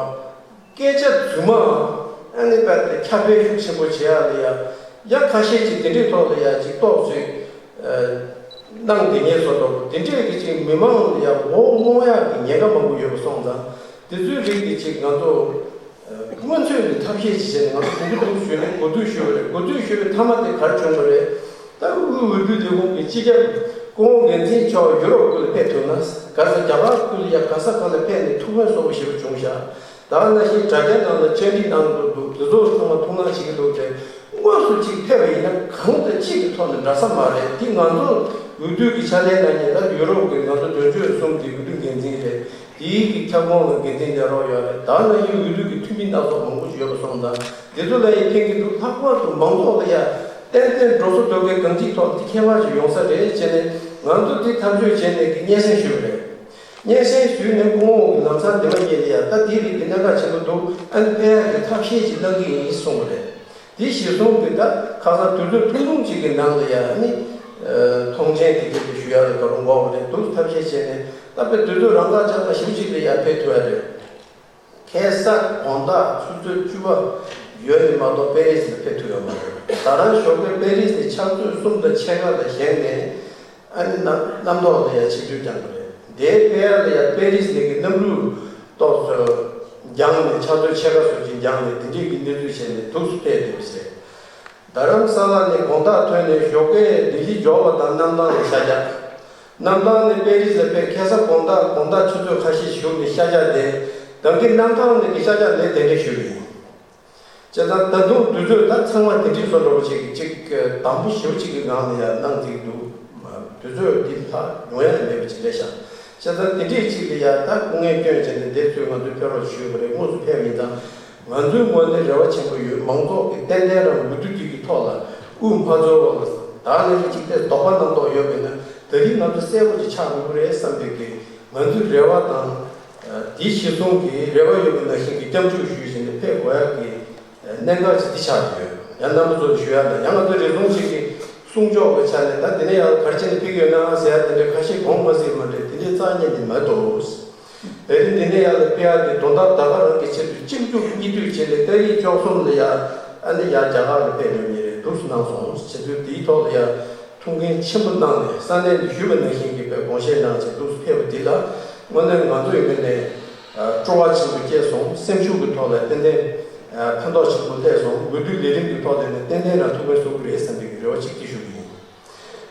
སྐད་ཆ་རྫུན་མ། ཨ་ནི་རྦད་དེ་ཁྱབ་སྤེལ་ཤུགས་ཆེན་པོ་བྱེད་ཡག་ལ་ཡ། ཡ་ཁ་ཤས་ཅིག་དེ་འདྲའི་ཐོག་ལ་ཡ་ཅིག་ཏོག་ཙམ་ཨ་གནང་བསྡད་མཁན་བཟོ་འདྲ་བོ། དེ་འདྲས་ཀྱི་ཅིག་མི་མང་ལ་ཡ་མགོ་རྨོངས་ཡག་གི་ཉེན་ཁ་མང་པོ་ཡོད་པ་སོང་ཙང་། དེ་ཚོའི་རིགས་དེ་ཅིག་ང་ཚོ་ཨ་སྔོན་ཚོད་ནས་ཐབས་ཤེས་ཅིག་བྱས་ནས་ང་ཚོ་གོ་བསྡུར་ཞུས་ནས་གོ་བསྡུར་ཞུས་པ་རེད། གོ་བསྡུར་ཞུས་པའི་མཐའ་མ་དེ་ག་རེ་བྱུང་བ་རེད། ད་དབུས་འོས་བསྡུ་ལས་ཁུངས་ཀྱི་སྤྱི་ཁྱབ་སྐུ་ངོ་འགན་འཛིན་མཆོག་ཡུ་རོབ་ཁུལ་ལ་ཕེབས་ཐུབ་ན། ག་ས་རྒྱ་གར་ཁུལ་ལ་ཡ་ག་ས་ག་ལ་ཕེབས་ནས་ཐུགས་ཕན་གསོས་པོ་ཞེ་པོ་བྱུང་ཤག་ད་ག་ནང་བཞིན་དྲ་རྒྱ་ནང་ལ་བཅར་འདྲི་གནང་གི་འདུག་དེ་ཚོ་ཚང་མ་ཐུགས་སྣང་བྱེད་ཀྱི་འདུག་སྟེ། དངོས་སུ་གཅིག་ཕེབས་པ་ཡིན་ན་གང་དང་གཅིག་གི་ཐོག་ནས་འདྲ་ས་མ་རེད། འདི་ང་ཚོ་འོས་བསྡུ་གི་ཕྱག་ལས་གནང་མཁན་ད་ཡུ་རོབ་ཀྱི་ང་ཚོ་དོན་གཅོད་གསུམ་གྱི་འོས་བསྡུ་འགན་འཛིན་རེད། དེའི་གི་ཁྱབ་ཁོངས་ལ་འགན་འཛིན་ལས་རོགས་ཡོད་རེད། ད་ནང་བཞིན་འོས་བསྡུ་གི་འཐུས་མི་སྣ་ཚོགས་མང་པོ་ཞིག་ཡོད་པ་སོང་ཙང་། འདི་ཚོ་ལ་ཡང་ཕན་གྱི་འདུག་ལྷག་པར་དུ་མང་ཚོགས་ལ་ཡང་ ཏན་ཏན་འགྲོ་སོང་ཐོབ་མཁན་གང་ཅིའི་ཐོག་འདི་ཁྱད་པར་ཞིག་ཡོང་ས་རེད་ཅེས་ནས། ང་ཚོ་འདི་ཐག་གཅོད་བྱས་ནས་ཀྱི་སྙན་སེང་ཞུས་པ་རེད། སྙན་སེང་ཞུས་ནས་སྐུ་ངོ་གི་ལམ་སང་འདི་མ་ཉིད་ལ་ཡ་ད་དེའི་རིགས་ཀྱི་གནད་འགག་ཆེན་པོ་འདུག་ཨ་ནི་སྤེལ་ཡག་གི་ཐབས་ཤེས་ཅིག་གནང་གི་ཡིན་གསུངས་པ་རེད། དེ་གཞིར་བཟུང་གི་ད་ཁ་སང་དུས་ཚོད་ཐུང་ཐུང་ཅིག་གི་ནང་ལ་ཡ་ཨ་ནི་མཐོང་མཆན་དེ་གས་དེ་ཞུ་ཡག་ལ་ད་རུང་འགོར་བ་རེད་འདུག་ཐབས་ཤེས་བྱས་ནས་ད་དཔེ་དུས་ཚོད་རང་ཁ་ཆག་ན་ཞེ་པོ་ཅིག་ལ་ཡ་ཕེབས་ཐུབ་ཡ་རེད། ཁ་སང་དགོང་དག་ཆུ་ཚོད་བཅུ་པ་ཡོལ་ནས་མ་གཏོགས་པེ་རི་སི་ལ་ཕེབས་ཐུབ་ཡོད་མ་རེད། ད་རང་ཞོགས་ཀས་པེ་རི་སི་ནས་ཕྱག་ཚོད་གསུམ་དང་ཕྱེད་ཀ་ལ་བཞེངས་ནས་ཨ་ནི་གནམ་གནམ་ཐོག་ལ་ཡ་ཆིབས་བསྒྱུར་བསྐྱངས་པ་རེད། དེའི་ཕྱེད་ཀ་ལ་ཡ་པེ་རི་སི་ནས་ཀྱི་གནམ་གྲུ་ཏོག་ཙམ་བརྒྱངས་ནས་ཕྱག་ཚོད་ཕྱེད་ཀ་བཟོ་ཅིག་བརྒྱངས་ནས་དེ་འདྲའི་གི་གནས་ཚུལ་བྱས་ནས་འདུག་སེ་ཕེབས་བསྡད་པ་རེད། རྡ་རམ་ས་ལ་ནས་དགོང་དག་ཐོན་ནས་ཞོགས་ཀས་ལྡི་ལི་འབྱོར་བ་དང་གནམ་ཐང་ལ་ཤར་རྒྱག་གནམ་ཐང་ནས་པེ་རི་སི་ལ་ཕེབས། ཁ་སང་དགོང་དག་དགོང་དག་ཆུ་ཚོད་ཁ་ཤས་བཞུགས་ནས་ཤར་རྒྱག་དེ་ད་གིན་གནམ་ཐང་ནས་ཀྱི་ཤར་རྒྱག་ལས་དེ་འདྲ་ཞུས་པ་ཡིན། བྱས་ཙང་ད་དུང་དུས་ཚོད་ད་ཚང་མ་དེ་འདྲའི་བཟོ་འདྲ་པོ་ཅིག་ཅིག་དམ་པོ་ཞེ་པོ་ཅིག་གི་ངང་ནས་ཡ་གནང་བསྡད་འདུག་དུས་ཚོད་འདི་ལྷག་ཡོང་ཡ་མེད་པ་ཅིག་རེད་ཤག་བྱས་ཙང་དེ་འདྲའི་ཅིག་ལ་ཡ་ད་སྐུ་ངལ་བསྐྱོན་བྱས་ནས་འདིར་ཚུར་ང་ཚོས་ཕེབས་རོགས་ཞུས་པ་རེད། དངོས་སུ་ཕེབས་པ་ཡིན་ཙང་། ང་ཚོའི་ངོས་ནས་རེ་བ་ཆེན་པོ་ཡོད། མང་ཚོགས་ཀྱིས་ཏན་ཏན་རང་འོས་བསྡུ་འདི་གི་ཐོག་ལ་དབུ་མ་འཛུལ་བ་ལ་ད་ནས་ཅིག་དེ་དོགས་པ་རྣམ་རྟོག་ཡོད་པས་ན་ད་རིང་ང་ཚོ་གསལ་པོ་ཅིག་ཆགས་མི་དགོས་རེད་བསམ་པའི་གི་ང་ཚོའི་རེ་བ་དང་། དེའི་གཞིར་བཟུང་གི་རེ་བ་ཡོད་པ་ནང་བཞིན་གྱི་སྐྱབས་འཇུག་ཞུས་བཞིན་དུ་ཕེབས་དགོས་ཡག་གི་གནད་འགག་ཅིག་འདི་ཆགས་ཡོད། ཡང་རྣམ་པ་ཚོ་ལ་ཞུ་ཡག་ལ་ཡང་ང་ཚོ་རེ་ཟུང་ཅིག་གི་གསུང་ཆོག་གི་ཆ་ནས་ད་འདི་ནས་ཡང་ག་རེ་བྱས་ནས་ཕེབས་ཀྱི་ཡོད་ན་ཟེར་ཡག་དེ་འདྲ་ཁ་ཤས་དགོངས་མ་ཟིན་མ་རེད། དེ་འདྲའི་རྩ་བ་ཉིད་ནས་མ་འདུག་དེ་རིང་འདི་ནས་ཡར་ལ་ཕེབས་ཡག་གི་དོན་དག་ད་ག་རང་གི་ཆེད་དུ་སྤྱི་འཐུས་གཉིས་འཐུས་བྱས་ནས་ཏ་རིག་བཅུ་གསུམ་ལ་ཡ་ཨ་ནི་ཡར་རྒྱ་གར་ལ་ཕེབས་ཡོང་ངེས་རེད། འདུག་སེ་གནང་སོང་། བྱེད་དུས་དེའི་ཐོག་ལ་ཡ་ཐུགས་འགན་ཆེན་པོ་གནང་ནས་ས་གནས་འདི་ཞུས་པ་ནང་བཞིན་གྱི་དཔེ་དགོངས་བཞེས་གནང་བྱས་འདུག་སེ་ཕེབས་པ་འདི་ལ་དངོས་གནས་ང་ཚོའི་ངོས་ནས་སྤྲོ་བ་ཆེན་པོ་སྐྱེས་སོང་། སེམས་ཤུགས་ཀྱི་ཐོག་ལ་ཏན་ཏན་ཕན་ཐོགས་ཆེན་པོ་སླེབས་སོང་། འོས་བསྡུ་ལས་རིམ་གྱི་ཐོག་ལ་ནས་ཏན་ཏན་རང་ཐུགས་ཕན་གསོས་ཀྱི་རེད་བསམ་པའི་གི་རེ་བ་གཅིག་དེ་ཞུ་གི་ཡིན།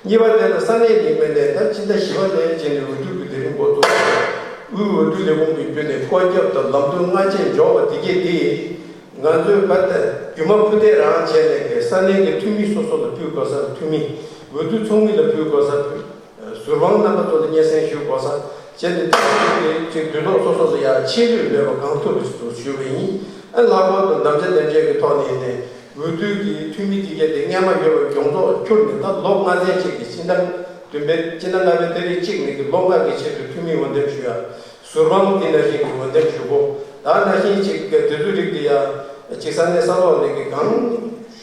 གཉིས་པ་དེ་ལ་ས་གནས་ཡིན་པའི་ནས་ད་ཕྱི་ཟླ་བཞི་པ་ནས་བྱས་ནས་འོས་བསྡུ་གི་ལས་རིམ་འགོ་བཙུགས། དབུས་འོས་བསྡུ་ལས་ཁུངས་ཀྱི་བརྒྱུད་ནས་བཀོད་ཁྱབ་དང་ལམ་སྟོན་སྔ་རྗེས་འབྱོར་བ་དེ་གས་དེ་ང་ཚོའི་བར་དུ་རྒྱུ་མ་ཕུ་འདེད་རང་བྱས་ནས་ཀྱི་ས་གནས་ཀྱི་འཐུས་མི་སོ་སོ་ལ་ཕུལ་དགོས་ས་འཐུས་མི། འོས་བསྡུ་ཚོགས་མི་ལ་ཕུལ་དགོས་ས་ཕུལ། ཟུར་དཔང་རྣམ་པ་ཚོ་ལ་སྙན་སེང་ཞུ་དགོས་ས་བྱས་ནས་དེ་ཚོ་གི་ཅིག་དུས་ཐོག་སོ་སོ་ལ་ཡང་ཆད་ལུས་མེད་པ་གང་ཐུབ་པ་ཞིག་ཏུ་ཞུ་བ་ཡིན། ཨ་ལྷག་པར་དུ་དམ་བཅའ་དེ་འདྲས་ཀྱི་ཐོག་ནས་ནས། འོས་བསྡུ་གི་འཐུས་མི་དེ་གས་དེ་སྔས་མ་ཡོད་པའི་ཡོངས་རྫོགས་ཁྱུར་ནས་ད་ལོ་ལྔ་ཚན་གཅིག་གི་སྤྱི་ཟླ་བདུན་པའི་སྤྱི་ཟླ་ལྔ་པའི་ཏ་རིག་གཅིག་ནས་ཀྱི་ལོ་ལྔ་གི་ཆེད་དུ་འཐུས་མི་འོས་འདེམས་ཞུ་ཡ། ཟུར་དཔང་དེ་ནང་བཞིན་གྱི་འོས་འདེམས་ཞུ་སྒོ། ད་ནང་བཞིན་གཅིག་གི་དེ་ཚོའི་རིགས་དེ་ཡ་གཅིག་ས་གནས་ས་ཐོག་ནས་ཀྱི་གང་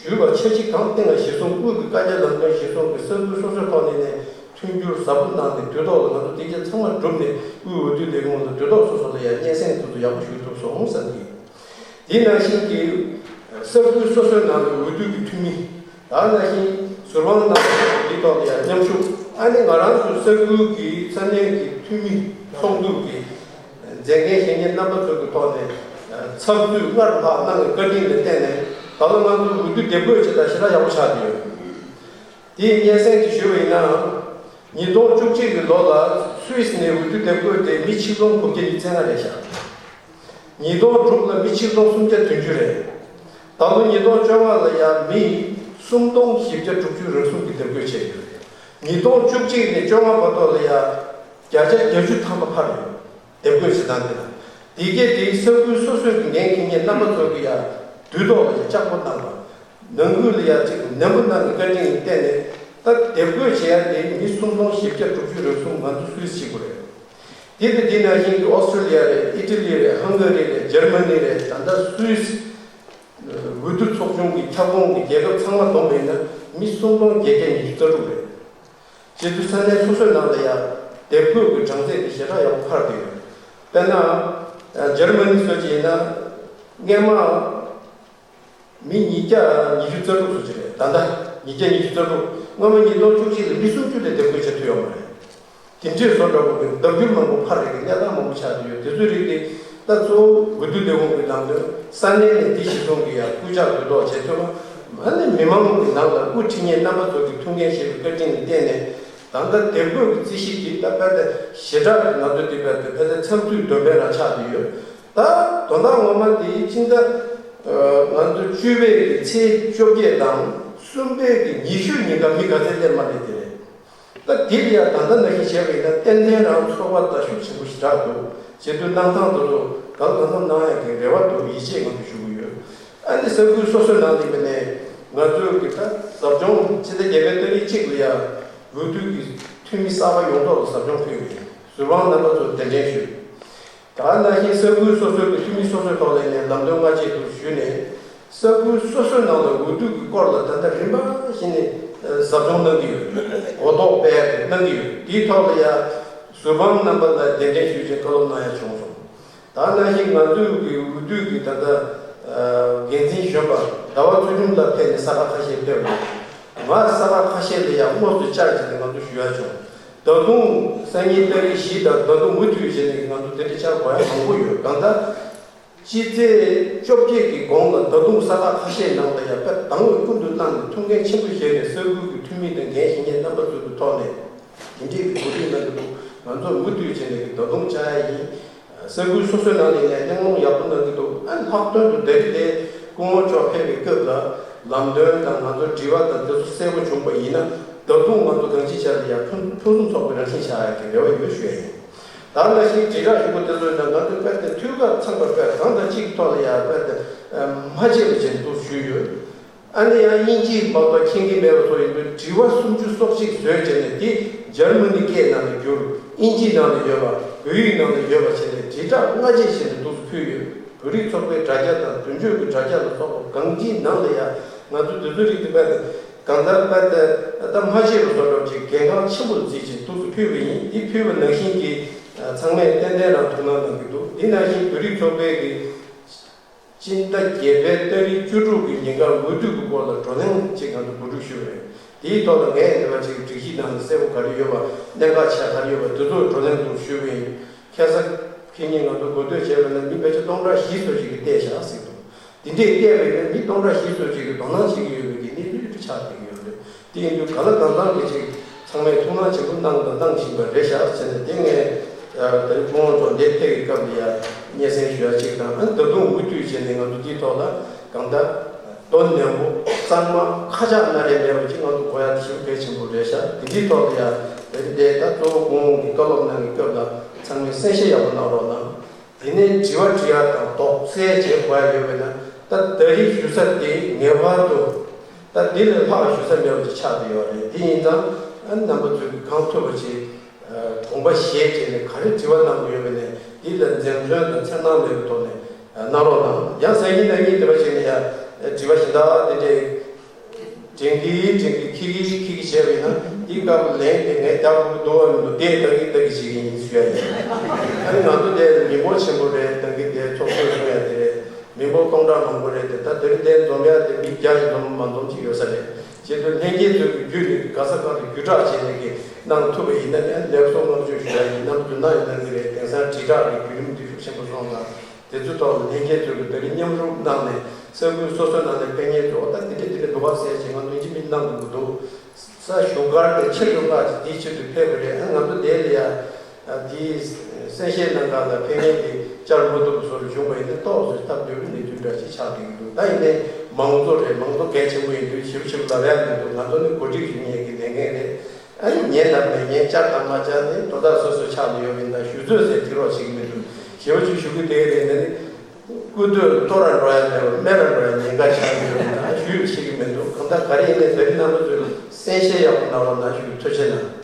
ཞུས་པ་ཆབས་ཅིག་གང་སྟེང་ལ་གཞི་བཟུང་དབུས་ཀྱི་བཀའ་རྒྱ་ལམ་སྟོན་གཞི་བཟུང་གི་ས་ཁུལ་སོ་སོའི་ཐོག་ནས་ནས་མཐུན་འགྱུར་ཟབ་པོ་གནང་ནས་དུས་ཐོག་ལ་ང་ཚོ་དེ་གས་ཚང་མ་གྲུབ་ནས་དབུས་འོས་བསྡུ་ལས་ཁུངས་ལ་དུས་ཐོག་སོ་སོ་ལ་ཡ་སྙན་སེང་དེ་ཚོ་ཡག་པོ་ཞུ་ཐུབ་སོང་བསམ་གི། དེ་ནང་བཞིན་གྱི་ས་ཁུལ་སོ་སོའི་ནང་དུ་འོས་བསྡུ་གི་འཐུས་མི། ད་ནང་བཞིན་ཟུར་དཔང་རྣམ་པ་ཚོ་འདིའི་ཐོག་ལ་ཡང་མཉམ་ཞུགས། ཨ་ནི་ང་རང་ཚོའི་ས་ཁུལ་གྱི་ས་གནས་ཀྱི་འཐུས་མི་ཚོགས་འདུ་གི་མཛད་འགན་བཞེས་མཁན་རྣམ་པ་ཚོ་གི་ཐོག་ནས་ཚགས་ཚུད་སྔར་ལྷག་གནང་བའི་བཀའ་དྲིན་ལ་བརྟེན་ནས་ད་ལོ་ང་ཚོ་འོས་བསྡུ་དེབ་འགོད་བྱེད་སྟངས་ཞེ་དྲག་ཡག་པོ་ཆགས་བསྡད་ཡོད། དེའི་སྙན་སེང་ཅིག་ཞུས་པ་ཡིན་ན། ཉིས་སྟོང་བཅུ་གཅིག་གི་ལོ་ལ་སུད་སི་ནས་འོས་བསྡུ་དེབ་འགོད་དེ་མི་ཆིག་སྟོང་དགུ་བརྒྱ་ཉི་ཤུ་རྩ་ལྔ་རེད་ཤག་ཉིས་སྟོང་དྲུག་ལ་མི་ཆིག་སྟོང་སུམ་བརྒྱ་བདུན་ཅུ་རེད། ད་ལོ་ཉིས་སྟོང་བཅོ་ལྔ་ལ་ཡང་མི་སུམ་སྟོང་བཞི་བརྒྱ་དྲུག་ཅུ་རེ་གསུམ་གྱིས་དེབ་འགོད་བྱས་ཡོད་རེད། ཉིས་སྟོང་བཅུ་གཅིག་ནས་བཅོ་ལྔ་བར་དུ་ལ་ཡང་བརྒྱ་ཆ་བརྒྱད་ཅུ་ཐམ་པ་འཕར་ཡོད། དེབ་འགོད་བྱེད་སྟངས་དེ་ལ། དེ་གས་དེའི་ས་ཁུལ་སོ་སོའི་གི་འགན་འཁྱེར་མཁན་རྣམ་པ་ཚོ་གི་ཡང་དུས་ཐོག་ལ་ཡང་ལྕགས་པོ་གནང་བ། ནང་ཁུལ་ལ་ཡང་ཅིག་ནན་པོ་གནང་གི་བཀའ་དྲིན་ཡིན་བརྟེན་ནས་ད་དེབ་འགོད་བྱེད་ཡ་དེ་མི་སུམ་སྟོང་བཞི་བརྒྱ་དྲུག་ཅུ་རེ་གསུམ་ང་ཚོ་སུད་སི་གཅིག་པུ་རེད། དེ་དང་དེ་ནང་བཞིན་གྱི་ཨོ་སི་ཀྲི་ལི་ཡ་རེད། ཨི་ཊ་ལི་རེད། ཧང་ག་རི་རེད། འཇར་མ་ནི་རེད། ད་ལྟ་སུད་སི་འོས་བསྡུ་ཚོགས་ཆུང་གི་ཁྱབ་ཁོངས་ཀྱི་རྒྱལ་ཁབ་ཚང་མ་བསྡོམས་པ་ཡིན་ན་མི་སུམ་སྟོང་བརྒྱད་བརྒྱ་ཉི་ཤུ་རྩ་དྲུག་རེད། བྱེད་དུས་ས་གནས་སོ་སོའི་ནང་ལ་ཡང་དེབ་འགོད་ཀྱི་གྲངས་ཚད་དེ་ཞེ་དྲག་ཡག་པོ་འཕར་བསྡད་ཡོད། དཔེར་ན། འཇར་མ་ནི་བཟོ་ཅིག་ཡིན་ན། སྔས་མ་མི་ཉིས་བརྒྱ་ཉི་ཤུ་རྩ་དྲུག་བཟོ་ཅིག་རེད། ད་ལྟ་ཉིས་བརྒྱ་ཉི་ཤུ་རྩ་དྲུག་སྔོན་མ་ཉིས་སྟོང་བཅུ་གཅིག་ལ་མི་སུམ་ཅུ་ལས་དེབ་འགོད་བྱེད་ཐུབ་ཡོད་མ་རེད། དེ་འདྲའི་བཟོ་འདྲ་བོ་གི་ལྡབ་འགྱུར་མང་པོ་འཕར་རེ་གི་གནས་སྟངས་མང་པོ་ཆགས་ཀྱི་ཡོད། དེ་ཚོའི་རིགས་དེ་ད་གཙོ་བོ་འོས་བསྡུ་ལས་ཁུངས་ཀྱི་ནང་དོན་ས་གནས་ནས་འདི་གཞི་བཟུང་གི་ཡ་སྐུལ་ལྕག་འདུས་ཐོག་བྱེད་ཐུབ་པ། ཨ་ནི་མི་མང་གི་ནང་ལ་དབུ་ཁྲིད་མཁན་རྣམ་པ་ཚོ་གི་ཐུགས་འགན་བཞེས་པའི་བཀའ་དྲིན་ལ་བརྟེན་ནས་ད་ལྟ་དེབ་འགོད་ཀྱི་རྩིས་གཞི་འདི་ད་དཔེ་དེ་ཞེ་དྲག་གི་ང་ཚོ་འདི་དཔེ་དེ་དཔེ་དེ་ཚགས་ཚུད་འདོན་པའི་རང་ཆགས་ཀྱི་ཡོད། ད་དོན་དག་ངོ་མ་འདི་སྤྱི་ཟླ་ང་ཚོ་བཅུ་པའི་གི་ཚེས་བཅོ་བརྒྱད་དང་གསུམ་པའི་གི་ཉི་ཤུ་ཉིན་ཀ་མི་ག་ཚད་སླེབས་མ་སླེབས་དེ་རེད། ད་དེ་ལ་ཡང་ད་ལྟ་ནང་བཞིན་བྱས་པ་ཡིན་ན་ཏན་ཏན་རང་ཚོར་བ་ད་ཤུགས་ཆེན་པོ་ཞེ་དྲག་འདུག་བྱེད་དུས་གནང་སྟངས་དེ་ཚོ་གང་གང་འཚམ་གནང་ཡག་གི་རེ་བ་འདུག་ཡིད་ཆེས་ང་ཚོ་ཞུ་གི་ཡོད། ཨ་ནི་ས་ཁུལ་སོ་སོའི་ནང་ལ་ཡིན་པ་ནས་ ང་ཚོའི་གི་ད་ཟབ་སྦྱོང་སྤྱི་ཟླ་བརྒྱད་པའི་ཏ་རིག་གཅིག་ལ་ཡང་འོས་བསྡུ་གི་འཐུས་མི་གསར་པ་ཡོངས་རྫོགས་ལ་ཟབ་སྦྱོང་ཕུལ་བ་ཡིན། ཟུར་དཔང་རྣམ་པ་ཚོར་གདན་འདྲེན་ཞུས། ད་ནང་བཞིན་ས་ཁུལ་སོ་སོའི་གི་འཐུས་མི་སོ་སོའི་ཐོག་ལ་ནས་ལམ་སྟོན་སྔ་རྗེས་དུ་ཞུས་ནས། ས་ཁུལ་སོ་སོའི་ནང་ལ་འོས་བསྡུ་གི་སྐོར་ལ་ད་ལྟ་རིམ་པ་བཞིན་ནས་ཟབ་སྦྱོང་གནང་གི་ཡོད། གོ་རྟོགས་སྤེལ་གནང་གི་ཡོད། དེའི་ཐོག་ལ་ཡང་ཟུར་དཔང་རྣམ་པ་ལ་གདན་འདྲེན་ཞུས་བྱས་བཀའ་སློབ་གནང་ཡ་བྱུང་སོང་། ད་ནང་བཞིན་ང་ཚོའི་གི་འོས་བསྡུ་གི་ད་ལྟ་འགན་འཛིན་གཞོན་པ་ཟླ་བ་ཚུལ་ཁྲིམས་ལགས་ཕེབས་ནས་ས་ཁག་ཁ་ཤས་ཕེབས་ཡོད། ང་ས་ཁག་ཁ་ཤས་ལ་ཡང་དངོས་སུ་བཅར་བྱས་ནས་ང་ཚོ་ཞུ་ཡ་བྱུང་། ད་དུང་སང་ཉིན་ཏ་རིག་བཞི་དང་ད་དུང་མུ་མཐུད་བྱས་ནས་ང་ཚོ་དེ་འདྲ་བཅར་དགོས་ཡ་མང་པོ་ཡོད། གང་ལྟར་སྤྱི་ཚེས་བཅོ་བརྒྱད་ཀྱི་གོང་ལ་ད་དུང་ས་ཁག་ཁ་ཤས་ནང་ལ་ཡང་དཔེ་དང་བའི་ཀུན་ཏུ་བླངས་ནས་ཐུགས་འགན་ཆེན་པོ་བཞེས་ནས་ས་ཁུལ་གྱི་འཐུས་མི་དང་འགན་བཞེས་མཁན་རྣམ་པ་ཚོ་གི་ཐོག་ནས་དེ་འདྲའི་གི་གོ་སྒྲིག་གནང་གི་འདུག་ང་ཚོ་མུ་མཐུད་བྱས་ནས་ཀྱི་ད་དུང་བཅར་ཡ་ཡིན། ས་ཁུལ་སོ་སོའི་ནང་ནས་ནས་གླེང་སློང་ཡག་པོ་གནང་གི་འདུག་ཨ་ལྷག་དོན་དུ་ད་རེས་དེ་སྐུ་ངོ་མཆོག་ཕེབས་པའི་སྐབས་ལ་ལམ་སྟོན་དང་ང་ཚོ་དྲི་བ་དང་དེ་ཚོ་གསལ་པོ་བྱུང་པ་ཡིན་ན་ད་དུང་ང་ཚོ་གང་ཅི་བྱས་ལ་ཡང་ཕུན་ཕུན་སུམ་ཚོགས་པའི་རང་བཞིན་ཆགས་ཡག་གི་རེ་བ་ཡོད་ཞུ་ཡ་ཡིན། ད་ནང་བཞིན་དྲིལ་བསྒྲགས་ཞུ་སྒོ་དེ་ཚོའི་ནང་ང་ཚོས་དཔེར་ན་དུས་སྐབས་ཚང་པ་དཔེར་གང་དང་གཅིག་ཐོག་ལ་ཡང་དཔེར་ན་མ་བརྗེད་པ་བྱས་འདུག་ཞུས་ཡོད། ཨ་ནི་ཡང་དབྱིན་ཇིའི་མ་གཏོགས་མཁྱེན་གྱི་མེད་པ་ཚོ་ཡིན་དུས་དྲི་བ་སུམ་ཅུ་སོ་གཅིག་བཟོས་བྱས་ནས་དེ་འཇར་མ་ནི་སྐད་ནང་ལ་བསྒྱུར། དབྱིན་ཇིའི་ནང་ལ་ཡོད་པ། བོད་ཡིག་ནང་ལ་ཡོད་པ་བྱས་ནས་དྲིལ་བསྒྲགས་སྔ་རྗེས་བྱས་ནས་འདུག་སེ་ཕུལ་ཡོད། བོད་རིགས་ཚོགས་པའི་དྲ་རྒྱ་དང་དོན་གཅོད་ཀྱི་དྲ་རྒྱ་ལ་སོགས་པ་གང་ཅིའི་ནང་ལ་ཡང་ང་ཚོ་དེ་ཚོའི་རིགས་དེ་དཔེ་དེ་གང་ལྟར་དཔེ་དེ་ད་མ་བརྗེད་པ་བཟོ་འདྲ་ཅིག་འགན་ཁག་ཆེན་པོ་བརྩིས་ཅིག་འདུག་སེ་ཕུལ་བ་ཡིན། འདི་ཕུལ་བ་ནང་བཞིན་གྱི་ཚང་མས་ཏན་ཏན་རང་ཐུགས་སྣང་གནང་གི་འདུག་འདི་ནང་བཞིན་བོད་རིགས་ཚོགས་པའི་གི་སྤྱི་ཟླ་བརྒྱད་པའི་ཏ་རིག་བཅུ་དྲུག་གི་ཉིན་ཀར་འོས་བསྡུ་གི་སྐོར་ལ་བགྲོ་གླེང་ཅིག་ང་ཚོ་གོ་སྒྲིག་ཞུས་པ་རེད། དེའི་ཐོག་ལ་ངས་འདི་བ་ཅིག་སྒྲིག་གཞི་ནང་ལ་གསལ་པོ་ག་རེ་ཡོད་པ། གནད་འགག་ཆེ་ག་རེ་ཡོད་པ་དེ་ཚོ་བགྲོ་གླེང་དུ་ཞུས་པ་ཡིན། ཁ་སང་ཁེ་ཉིན་ང་ཚོ་གོ་ཐོས་བྱས་པ་ན་མི་ཕལ་ཆེར་སྟོང་ཕྲག་བཞི་ཙམ་ཞིག་གིས་བལྟས་བཞག་ཟེར་འདུག་འདི་འདྲས་བལྟས་པ་ཡིན་ན་མི་སྟོང་ཕྲག་བཞི་ཙམ་ཞིག་གིས་དོ་སྣང་བྱེད་ཀྱི་ཡོད་པའི་གི་གནས་ཚུལ་ཅིག་ཆགས་བསྡད་ཀྱི་ཡོད་རེད། དེ་ཡིན་དུས་ག་ལ་གང་འཚམ་གྱི་ཅིག་ཚང་མས་ཐུགས་སྣང་ཆེན་པོ་གནང་དང་གནང་བཞིན་པ་རེད་ཤག་ཟེར་ནས་དེ་ངས་ད་རེས་སྐུ་ངོ་མཆོག་འདིར་ཕེབས་ཀྱི་སྐབས་ལ་ཡང་སྙན་སེང་ཞུ་ཡ་གཅིག་དང་། ཨ་ནི་ད་དུང་མུ་མཐུད་བྱས་ནས་ང་ཚོ་འདིའི་ཐོག་ལ་གང་ལྟར་མདོ་ནན་པོ་གཙང་མ་ཁ་ཆག་སྣ་རལ་མེད་པ་ཅིག་ང་ཚོ་དགོས་ཡ་དེ་ཞེ་པོ་གལ་ཆེན་པོ་རེད་ཤག་དེ་འདིའི་ཐོག་ལ་ཡང་ད་རེས་འདིར་ད་གཙོ་བོ་སྐུ་ངོ་གིས་བཀའ་སློབ་གནང་གི་སྐབས་ལ་ཚང་མས་གསན་བཞེས་ཡག་པོ་གནང་རོགས་གནང་། དེ་ནས་དྲི་བ་དྲི་ཡ་དང་དོགས་སེལ་བྱེད་དགོས་ཡ་ཡོད་པས་ན། ད་ད་རེས་ཞུ་ས་དེ་ངེས་པར་དུ་ད་འདི་ལས་ལྷག་ཞུ་ས་མེད་པ་ཅིག་ཆགས་བསྡད་ཡོད་རེད། དེ་ཡིན་ཙང་ཨ་རྣམ་པ་ཚོས་གང་ཐུབ་པ་བྱེད། དགོངས་པ་བཞེས་བྱས་ནས་ག་རེ་དྲི་བ་གནང་དགོས་ཡོད་པས་ན་འདི་ལ་འཛེམ་ཟོན་དང་འཚེར་སྣང་མེད་པའི་ཐོག་ནས་གནང་རོགས་གནང་། ཡང་སང་ཉིན་གནངས་ཉིན་དེ་འདྲ་བྱས་ནས་ཡང་དྲི་བ་གཞན་དག་དེ་འདྲས། དྲན་གི་དྲན་གི་ཁི་གི་ཁི་གི་བྱས་པ་ཡིན་ན་འདི་སྐབས་ལན་དེ་ངས་རྒྱག་དགོས་ཀྱི་འདུག་བ་མི་འདུག་དེ་ལྟ་གི་ལྟ་གི་བྱེད་ཀྱི་ཡིན་ཞུ་ཡ་ཡིན། ཨ་ནི་ང་ཚོ་དེ་མི་འབོར་ཆེན་པོ་རེད། ད་གི་དེ་ཚོགས་གཙོས་གསུང་ཡ་དེ་རེད། མི་འབོར་སྟོང་ཕྲག་མང་པོ་རེད། དེ་ད་དེ་རིང་དེ་འཛོམས་ཡ་དེ་མི་བརྒྱ་ཞིག་འཛོམས་མ་འཛོམས་ཅིག་ཡོད་ས་རེད། བྱས་ཙང་ལྷན་རྒྱས་ཚོ་གི་བརྒྱུད་ནས་ག་ས་ག་ལ་བརྒྱུད་བསྒྲགས་བྱས་ནས་གི་གནང་ཐུབ་པ་ཡིན་ན་ནི་ལེགས་སོ་བསྔགས་བརྗོད་ཞུ་ཡ་ཡིན། རྣམ་པ་ཚོས་གནང་ཡང་གནང་གི་རེད། དེང་སང་དྲིལ་བསྒྲགས་ཀྱི་བརྒྱུད་རིམ་འདི་ཤུགས་ཆེན་པོ་སོང་ཙང་། དེ་ཚོའི་ཐོག་ལ་ལྷན་རྒྱས་ཚོས་ཀྱི་ད་རེས་མཉམ་རུབ་གནང་ནས་ས་ཁུལ་སོ་སོའི་ནང་ནས་ཕེབས་མཁན་ཚོ་ད་འདི་འདྲ་འདི་འདྲ་འདུག་ག་ཟེར་བྱས་ང་ཚོ་ཡིན་གཅིག་མིན་གཅིག་གནང་དགོས་ཀྱི་འདུག་ས་བཞུགས་སྒར་དེ་ཆེད་དུ་མངགས་ཀྱི་དེའི་ཆེད་དུ་ཕེབས་པ་རེད། ཨ་ང་ཚོ་དེ་ལ་ཡ་དེའི་གསན་བཞེས་གནང་ག་ལ་ཕེབས་མཁན་དེ་བཅར་མ་ཐུབ་པ་བཟོ་འདྲ་བྱུང་བ་ཡིན་ན་ཏོག་ཙམ་སྟབས་བདེ་པོའི་གནས་ཚུལ་འདྲ་ཅིག་ཆགས་བསྡད་ཀྱི་འདུག་ད་ཡིན་ནའི་མང་གཙོ་རེད། མང་གཙོ་གལ་ཆེན་པོ་ཡིན་དུས་ཞིབ་ཞིབ་ལབ་ཡ་མི་འདུག་ང་ཚོ་ནི་གོ་སྒྲིག་ཞུ་མཁན་གྱི་ལས་འགན་རེད། ཨ་ནི་ཉན་དང་མི་ཉན་བཅར་དང་མ་བཅར་ནི་དོ་བདག་སོ་སོའི་ཕྱག་ཏུ་ཡོད་པ་ཡིན་ན་ཞུ་ཚོད་ཟེར་ཐིག་རོགས་བྱེད་ཀྱི་མི་འདུག་ཞེ་པོ་ཅིག་ཞུ་གི་དེ་རེད་ནི། སྐུ་སྟོད་ལྟོ་ར་འགྲོ་ཡ་མེད་པར་སྨད་ར་འགྲོ་ཡ་ཉེན་ཁ་ཆགས་ཀྱི་ཡོད་པ་ཡིན་ན་ཞུ་ཤེས་ཀྱི་མི་འདུག་གང་ལྟར་ག་རེ་ཡིན་ནའི་ད་རེས་རྣམ་པ་ཚོས་གསན་བཞེས་ཡག་པོ་གནང་རོགས་གནང་ཞུ་གི་ཐུགས་རྗེ་གནང་།